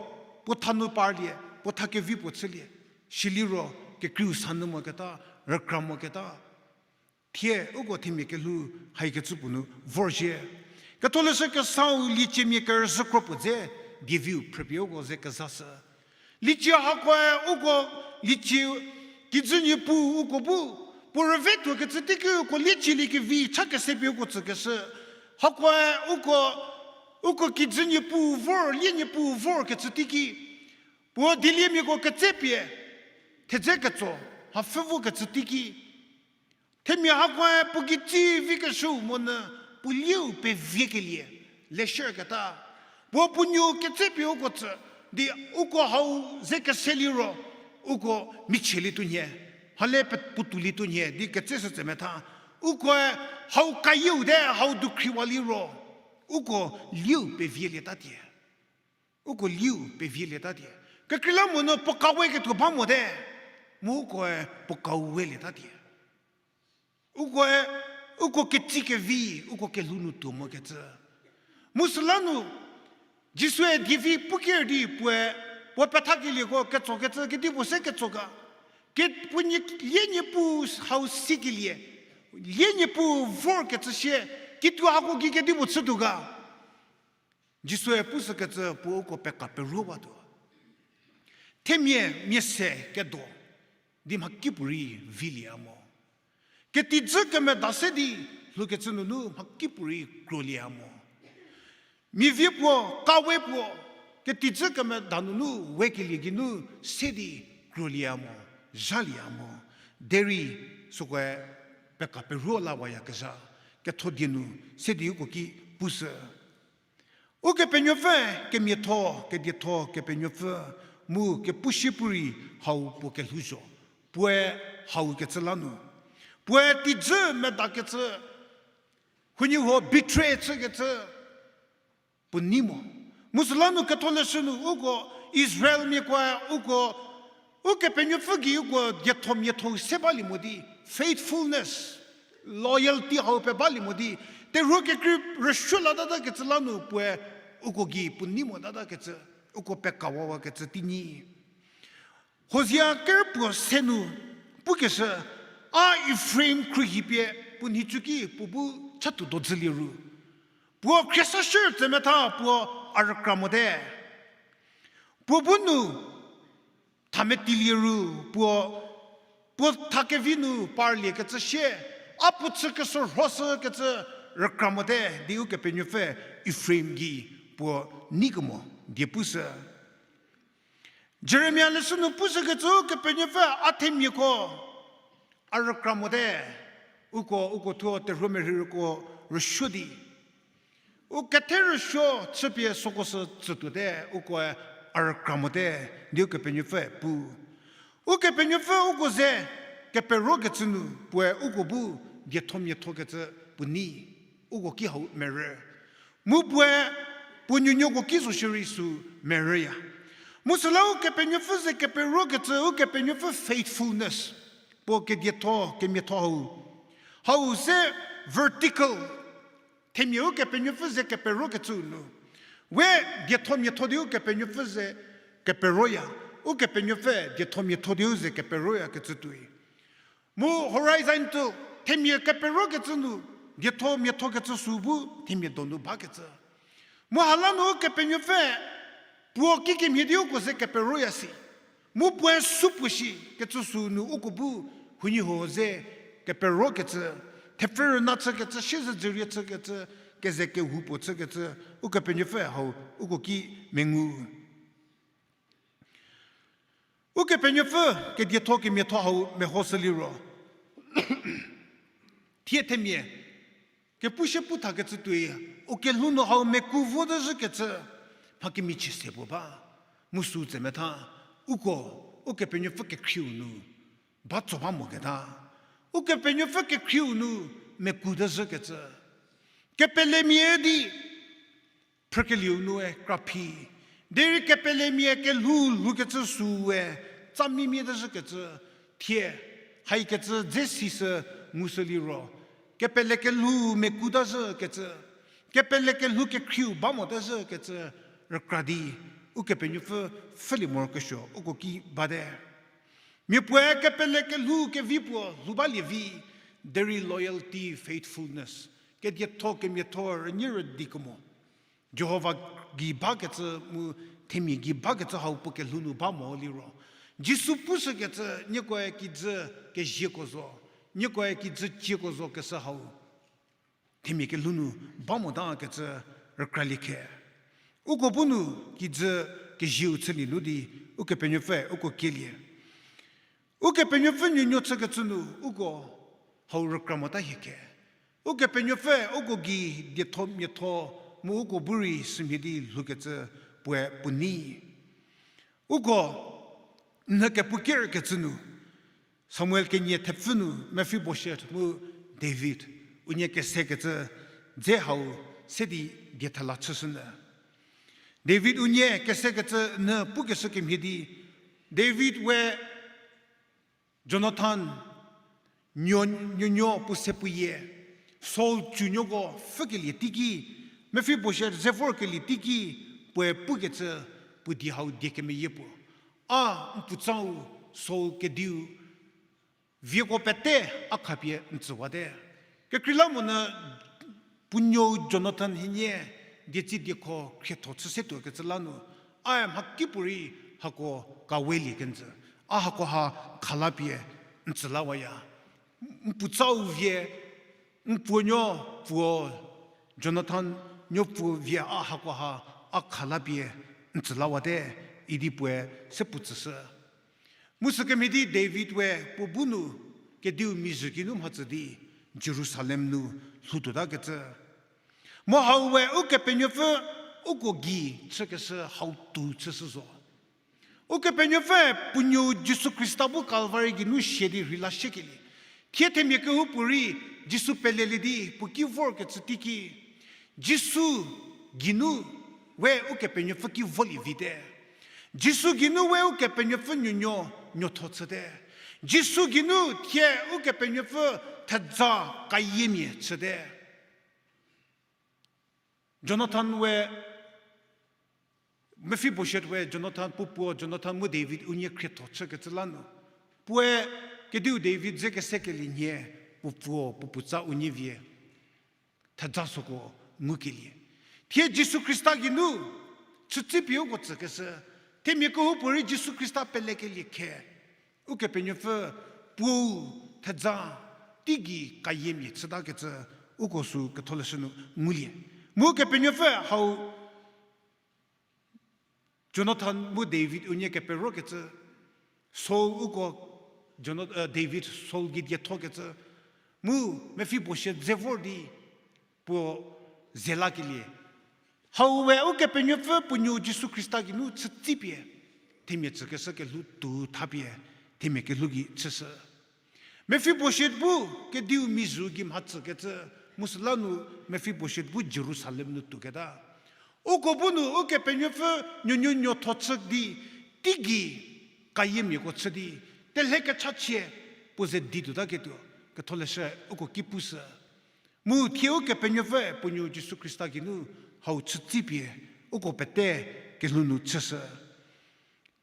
puo tha nu parlie, puo tha kevi puo chülie, siliro kekreiu sa nyü moketa, rükra moketa. Thie uko themia kelhou haikecü puo nu vorzhie. Ketholeshü Kesau lieciemia kerüzhü kro puo dze, dieviu phrüpie uko ze kezashü. Liecie hakoe uko, liecie kijü niepuu uko bu, puo rüve tuokecü teiki uko liecielie kevi cha kese pie uko tsükeshü. Hakoe uko, uko kijü niepuu vor, lie niepuu vorkecü teiki, puo dieliemiako ketsepie, thedze ketso, mhapfhü vokecü teiki. Themia hakoe puo gei tsi vikeshüu monyü, puo lieu peviekelie, leshüketa. Puo puo nuo ketsepie uko tsü, di uko hau ze kese liro, uko michielie tuonhie, hale pe putuolie tuonhie, di ketseshü tse metha. Ukoe hau kayieu te, hau dukhriwa liro, uko lieu pevielie tatie. Uko lieu pevielie tatie. Kekreilamonyü puo kawe ketuo ba mote. Mu ukoe puo kawe lietatie. Ukoe, uko ketsi kevi, uko kelhou nu tuo mokecü. Mu süla nu, Jisue dievi puker di puoe, puo pethakelieko ketsokecü, kedipuo se ketso ga. Ke puo nie, lie niepuu hau sikelie, lie niepuu vorkecü sie, kituo hako gei kedipuo chütuo ga. Jisue pushükecü puo uko peka peruowatuo. Themia mia se kedo di mhakipuorei vilieya mo. Ketijü kemeda se di lhoukecü nunu mhakipuorei krolieya mo. Miavie puo, kawe puo, ketijü kemeda nunu wekelie geinu se di krolieya mo, zhalieya mo. Derei sükoe peka peruo lawayakezha, ketho die nu se di uko ki pushü. Ukepenuopfü kemiatho, kedietho Kepenuopfü, mu kepushie pu rei hau puo kelhouzho, puoe hau kecü la nu. Puoe tijü medakecü, huoniehuo betray chükecü, puo nei mo. Mu süla nu ketholeshü nu uko Israelmiakoe uko, Ukepenuopfü gei uko dietho miatho se balie mo di, faithfulness, loyalty hau pe balie mo di, terhuo kekrei rüsuo latatakecü la nu puoe uko gei puo nei motatakecü, uko pekawawakecü teinyi. Hosea ker puo se nu pukeshü, a Efraim khruohi pie puo nhicu ki puo bu chatuo dodzülie ru. Puo khriesashü tse metha puo a rükra mote. Puo bu nu thametilie ru, puo, puo tha kevi nu parliekecü sie, a puo chü kesorhoshükecü rükra mote di Ukepenuopfü Efraim gei puo neikemo die pushü. Jeremia leshü nu pushükecü Ukepenuopfü a themiako a rükra mote, uko, uko thuo terhuo merhei rüko rüsuo di. U kethe rüsuo chüpie süko sü tsütuote, ukoe a rükra mote, di Ukepenuopfü pu. Ukepenuopfü uko ze keperokecü nu, puoe uko bu dietho miathokecü puo nei, uko ki hau merü. Mu puoe puo nuonuoko ki zo shierei sü merüya. Mu süla Ukepenuopfü ze keperokecü, Ukepenuopfü faithfulness, puo kedietho, kemiatho hau. Hau se vertical, themia Ukepenuopfü ze keperokecü nu. We dietho miatho di Ukepenuopfü ze keperoya, Ukepenuopfü dietho miatho di u ze keperoyakecü tuoi. Mu horizontal, themia keperokecü nu, dietho miathokecü sü bu themia donu bakecü. Mu hala nu Ukepenuopfü puo kikemhie di uko ze keperoya si. Mu puoe supuo shi kecü sü nu uko bu huoniehuo ze keperokecü, thepfü rüna chükecü, siezedzürie chükecü, keze kehoupuo chükecü, Ukepenuopfü hau uko ki mengu. Ukepenuopfü kedietho kemiatho hau mehoshü liro, thie themia kepu sie pu thakecü tuoi, u kelhou nu hau meku vo tazhükecü, mha kemichie se puo ba, mu sü tse metha, uko, Ukepenuopfü kekhrieu nu ba tso ba moketa. Ukepenuopfü kekhrieu nu meku tazhükecü. Kepelemia di phrükelieu nue kraphi. Derei kepelemia kelhou lhoukecü süe, tsamimia tazhükecü, thie, haikecü dze sisü ngushü liro, kepele kelhou meku tazhükecü, kepele kelhou kekhrieu ba mo tazhükecü, rükra di, Ukepenuopfü pfhülie morokesuo uko ki bate. Mia puoe kepele kelhou kevi puo lhou balie vi, derei loyalty, faithfulness, kedietho kemiatho rünyie rüdi kemo. Jihova gei bakecü mu themia gei bakecü hau puo kelhou nu ba mo liro, Jisu pushükecü niekoe kijü kezieko zo, niekoe kijü cieko zo keshü hau themia kelhou nu ba motakecü rükralie khe. Uko bu nu kijü kezieu chülie nu di Ukepenuopfü uko kielie. Ukepenuopfü nuonuo chükecü nu uko hau rükra mota hie khe. Ukepenuopfü uko gei dietho miatho mu uko bu rei sümhie di lhoukecü puoe puo nei. Uko n kepu kerkecü nu, Samuel kenie thepfü nu Mefiboshet mu David unie kesekecü dze hau se di diethela chüshü nyü. David unie kesekecü nyü pukeshü kemhie di, David we Jonathan nuo, nuonuo puo se puo yie, Saul tsunuoko pfhükelie teiki, Mefiboshet ze vorkelie teiki, puoe pukecü puo di hau die kemeyie puo. A n puotsau Saul kediu vieko pete a khapie n tsüwate. Kekreilamonyü puo nuou Jonathan hienie dietsi dieko khrietho chü se tuokecü la nu, ae mhakipuorei hako kawelie kenjü. A hakoha khalapie n tsü lawaya. N puotsau vie, n puonuo puo, Jonathan nuo puo vie a hakoha a khalapie n tsü lawate, idi puoe se puo tsüshü. Mu sükemhie di David we puo bu nu kediu mizhü kinu mhatsü di Jerusalem nu lhoutuotakecü. Mu hau we Ukepenuopfü uko gei chükeshü hau tou chüshü zo. Ukepenuopfü puo nuou Jisu Khrista bu Kalvari geinu sia di rheila shiekelie. Thie themia kehoupuorei Jisu pelelie di puo ki vorkecü teiki, Jisu geinu we Ukepenuopfü ki volie vite. Jisu geinu we Ukepenuopfü nuonuo nuotho chüte. Jisu geinu thie Ukepenuopfü thedza kayiemia chüte. Jonathan we, Mefiboshet we Jonathan puo puo, Jonathan mu David unie khrietho chükecü la nu, puoe kediu David ze kesekelie nhie puo puo, puo puotsa unie vie thedza süko ngukelie. Thie Jisu Khrista geinu chütsipie uko tsükeshü, themia kehoupuorei Jisu Khrista pelekelie khe, Ukepenuopfü puou thedza teigei kayiemia chütakecü uko sü ketholeshü nu ngulie. Mu Kepenuopfü hau Jonathan mu David unie keperokecü, Saul uko, Jona-, eh, David Saul gei diethokecü, mu Mefiboshet ze vor di puo ze lakelie. Hau we Ukepenuopfü puo nuou Jisu Khrista geinu chütsipie themia tsükeshü kelhou tou thapie themia kelhou gei chüshü. Mefiboshet bu kediu mizhü gei mhatsükecü, mu süla nu Mefiboshet bu Jerusalem nu tuoketa. Uko bu nu Ukepenuopfü nuonuo nuotho chü di, teigei kayimiako chü di, telhe kechachie puo ze di tuotaketuo, ketholeshü uko ki pushü. Mu thie Ukepenuopfü puo nuou Jisu Khrista geinu hau chütsipie uko pete kelhou nu chüshü.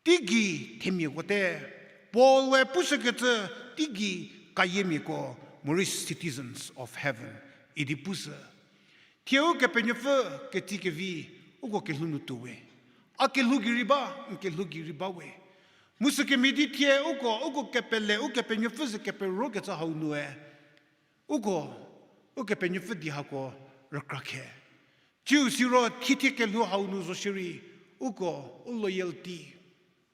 Teigei themiako te, Paul we pushükecü teigei kayimiako, morei citizens of heaven idi pushü. Thie Ukepenuopfü ketei kevi uko kelhou nu tuo we. A kelhou gei rei ba, n kelhou gei rei ba we. Mu sükemhie di thie uko, uko kepele, Ukepenuopfü ze keperokecü hau nue, uko, Ukepenuopfü di hako rükra khe. Tsiu siro thie thie kelhou hau nu zo shierei, uko, u loyalty,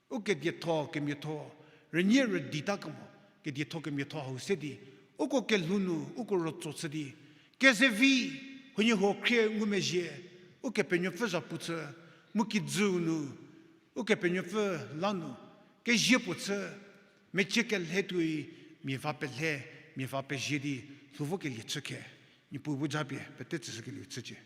u kedietho kemiatho, rünie rüdita kemo, kedietho kemiatho hau se di, uko kelhou nu, uko rütso chü di, kezevi, huoniehuo khrie ngumezhie, Ukepenuopfü zhapu chü, mu kijüu nu, Ukepenuopfü la nu, kezie puo chü, mecie kelhe tuoi, mia va pelhe, mia va pezie di, lhou vokelie chü khe, Niepuu bu japie, pete tsüshükelieu chücie.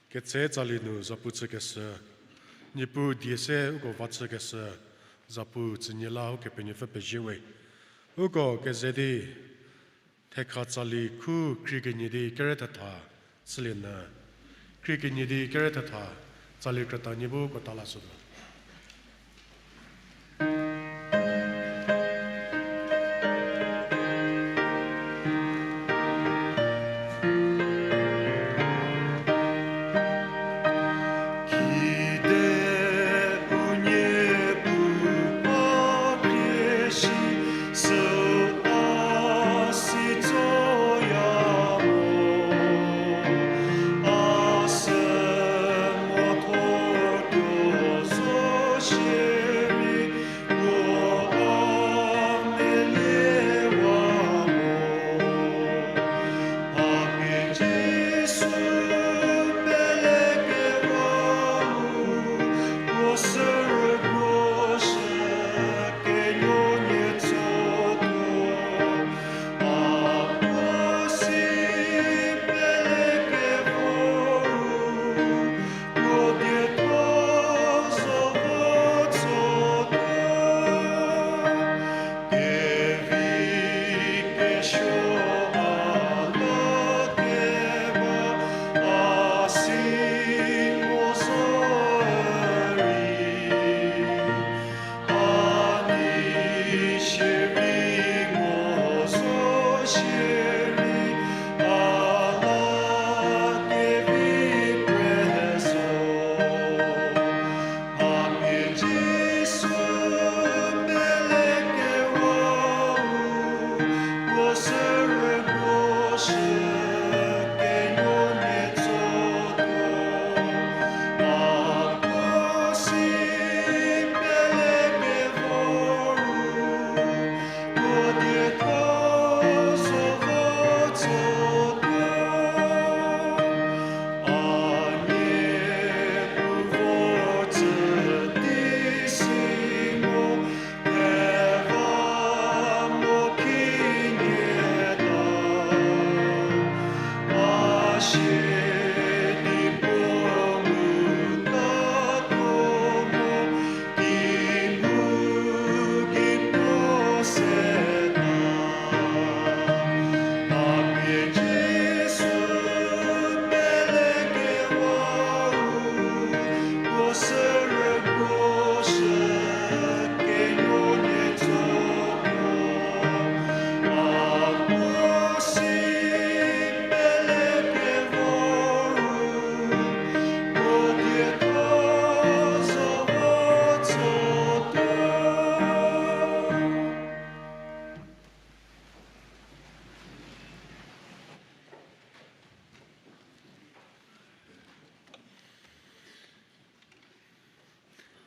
Ketse tsali nu zapu chükeshü, Niepuu die se uko va chükeshü, zapu tsünie la Ukepenuopfü pezie we. Uko keze di, thekha tsali khu krie kenie di kere thetha, chülie nyü. Krie kenie di kere thetha, tsali krütanie bu kota la sütuo.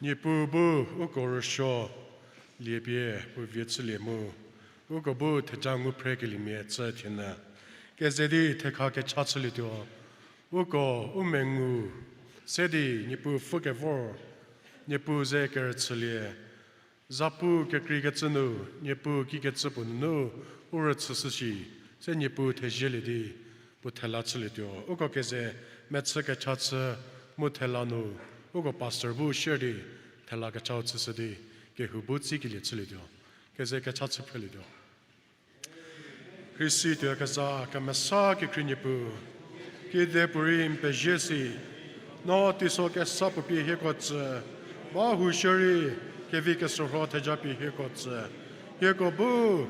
Niepuu bu uko rüsuo liepie puo vie chülie mu, uko bu theja ngu phrekeliemia chü thienyü. Keze di thekha kecha chülietuo, uko u mengu se di Niepuu pfhü kevor, Niepuu ze kerüchülie, zapu kekreikecü nu Niepuu kikecü puo nunu u rüchüshü shi, se Niepuu thezielie di puo thela chülietuo. Uko keze mechü kecha chü mu thela nu, uko pastor bu share di thela kechau chüshü di kehou bu tsikelie chülietuo. Keze kecha chü phrelietuo. Khrisi tuoyakezha kemesa kekhrie Niepuu, kedipuorei n pezie si, no teiso kesa puo pie hieko tsü, ba hou shierei kevi kesorho theja pie hieko tsü, Hieko bu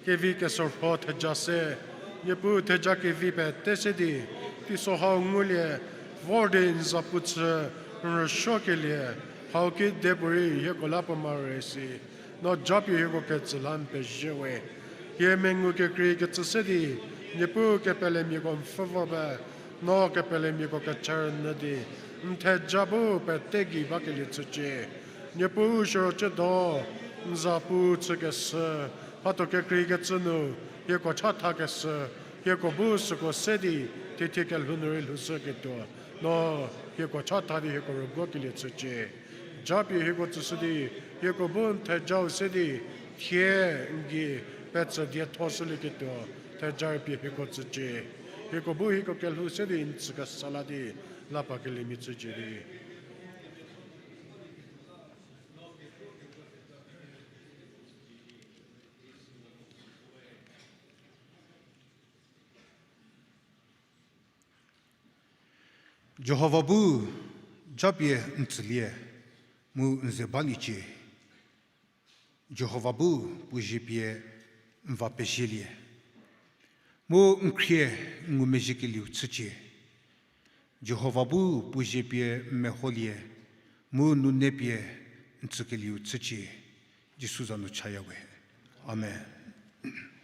kevi kesorho theja se, Niepuu theja kevi pete se di, teiso hau ngulie, vor di n zapu chü, n rüsuokelie, hau kidepuorei hieko la puo mare si, no japie hieko ketsü la n pezie we. Hie mengu kekrei kecü se di, Niepuu kepelemiako n pfhü vor ba, no kepelemiako kecha rünyü di, n theja bu pete gei bakelie chücie. Niepuu siro ciedo, n zapu chükeshü, mhatho kekrei kecü nu, hieko chathakeshü, hieko bu süko se di, thie thie kelhou nu rei lhoushüketuo, no hieko chatha di hieko rüguokelie chücie. Japie hieko tsüshü di, hieko bu n thejau se di, thie n gei petsü dietho shülieketuo, theja rüpie hieko tsücie. Hieko bu hieko kelhou se di n tsükesa la di, la pakeliemia chücie di. Jihova bu japie n tsülie, mu n ze baliecie. Jihova bu puo zie pie n va pezielie, mu n khrie n ngumezhiekelieu chücie. Jihova bu puo zie pie n meholie, mu nune pie n tsükelieu chücie. Jisu za nu chaya we. Amen.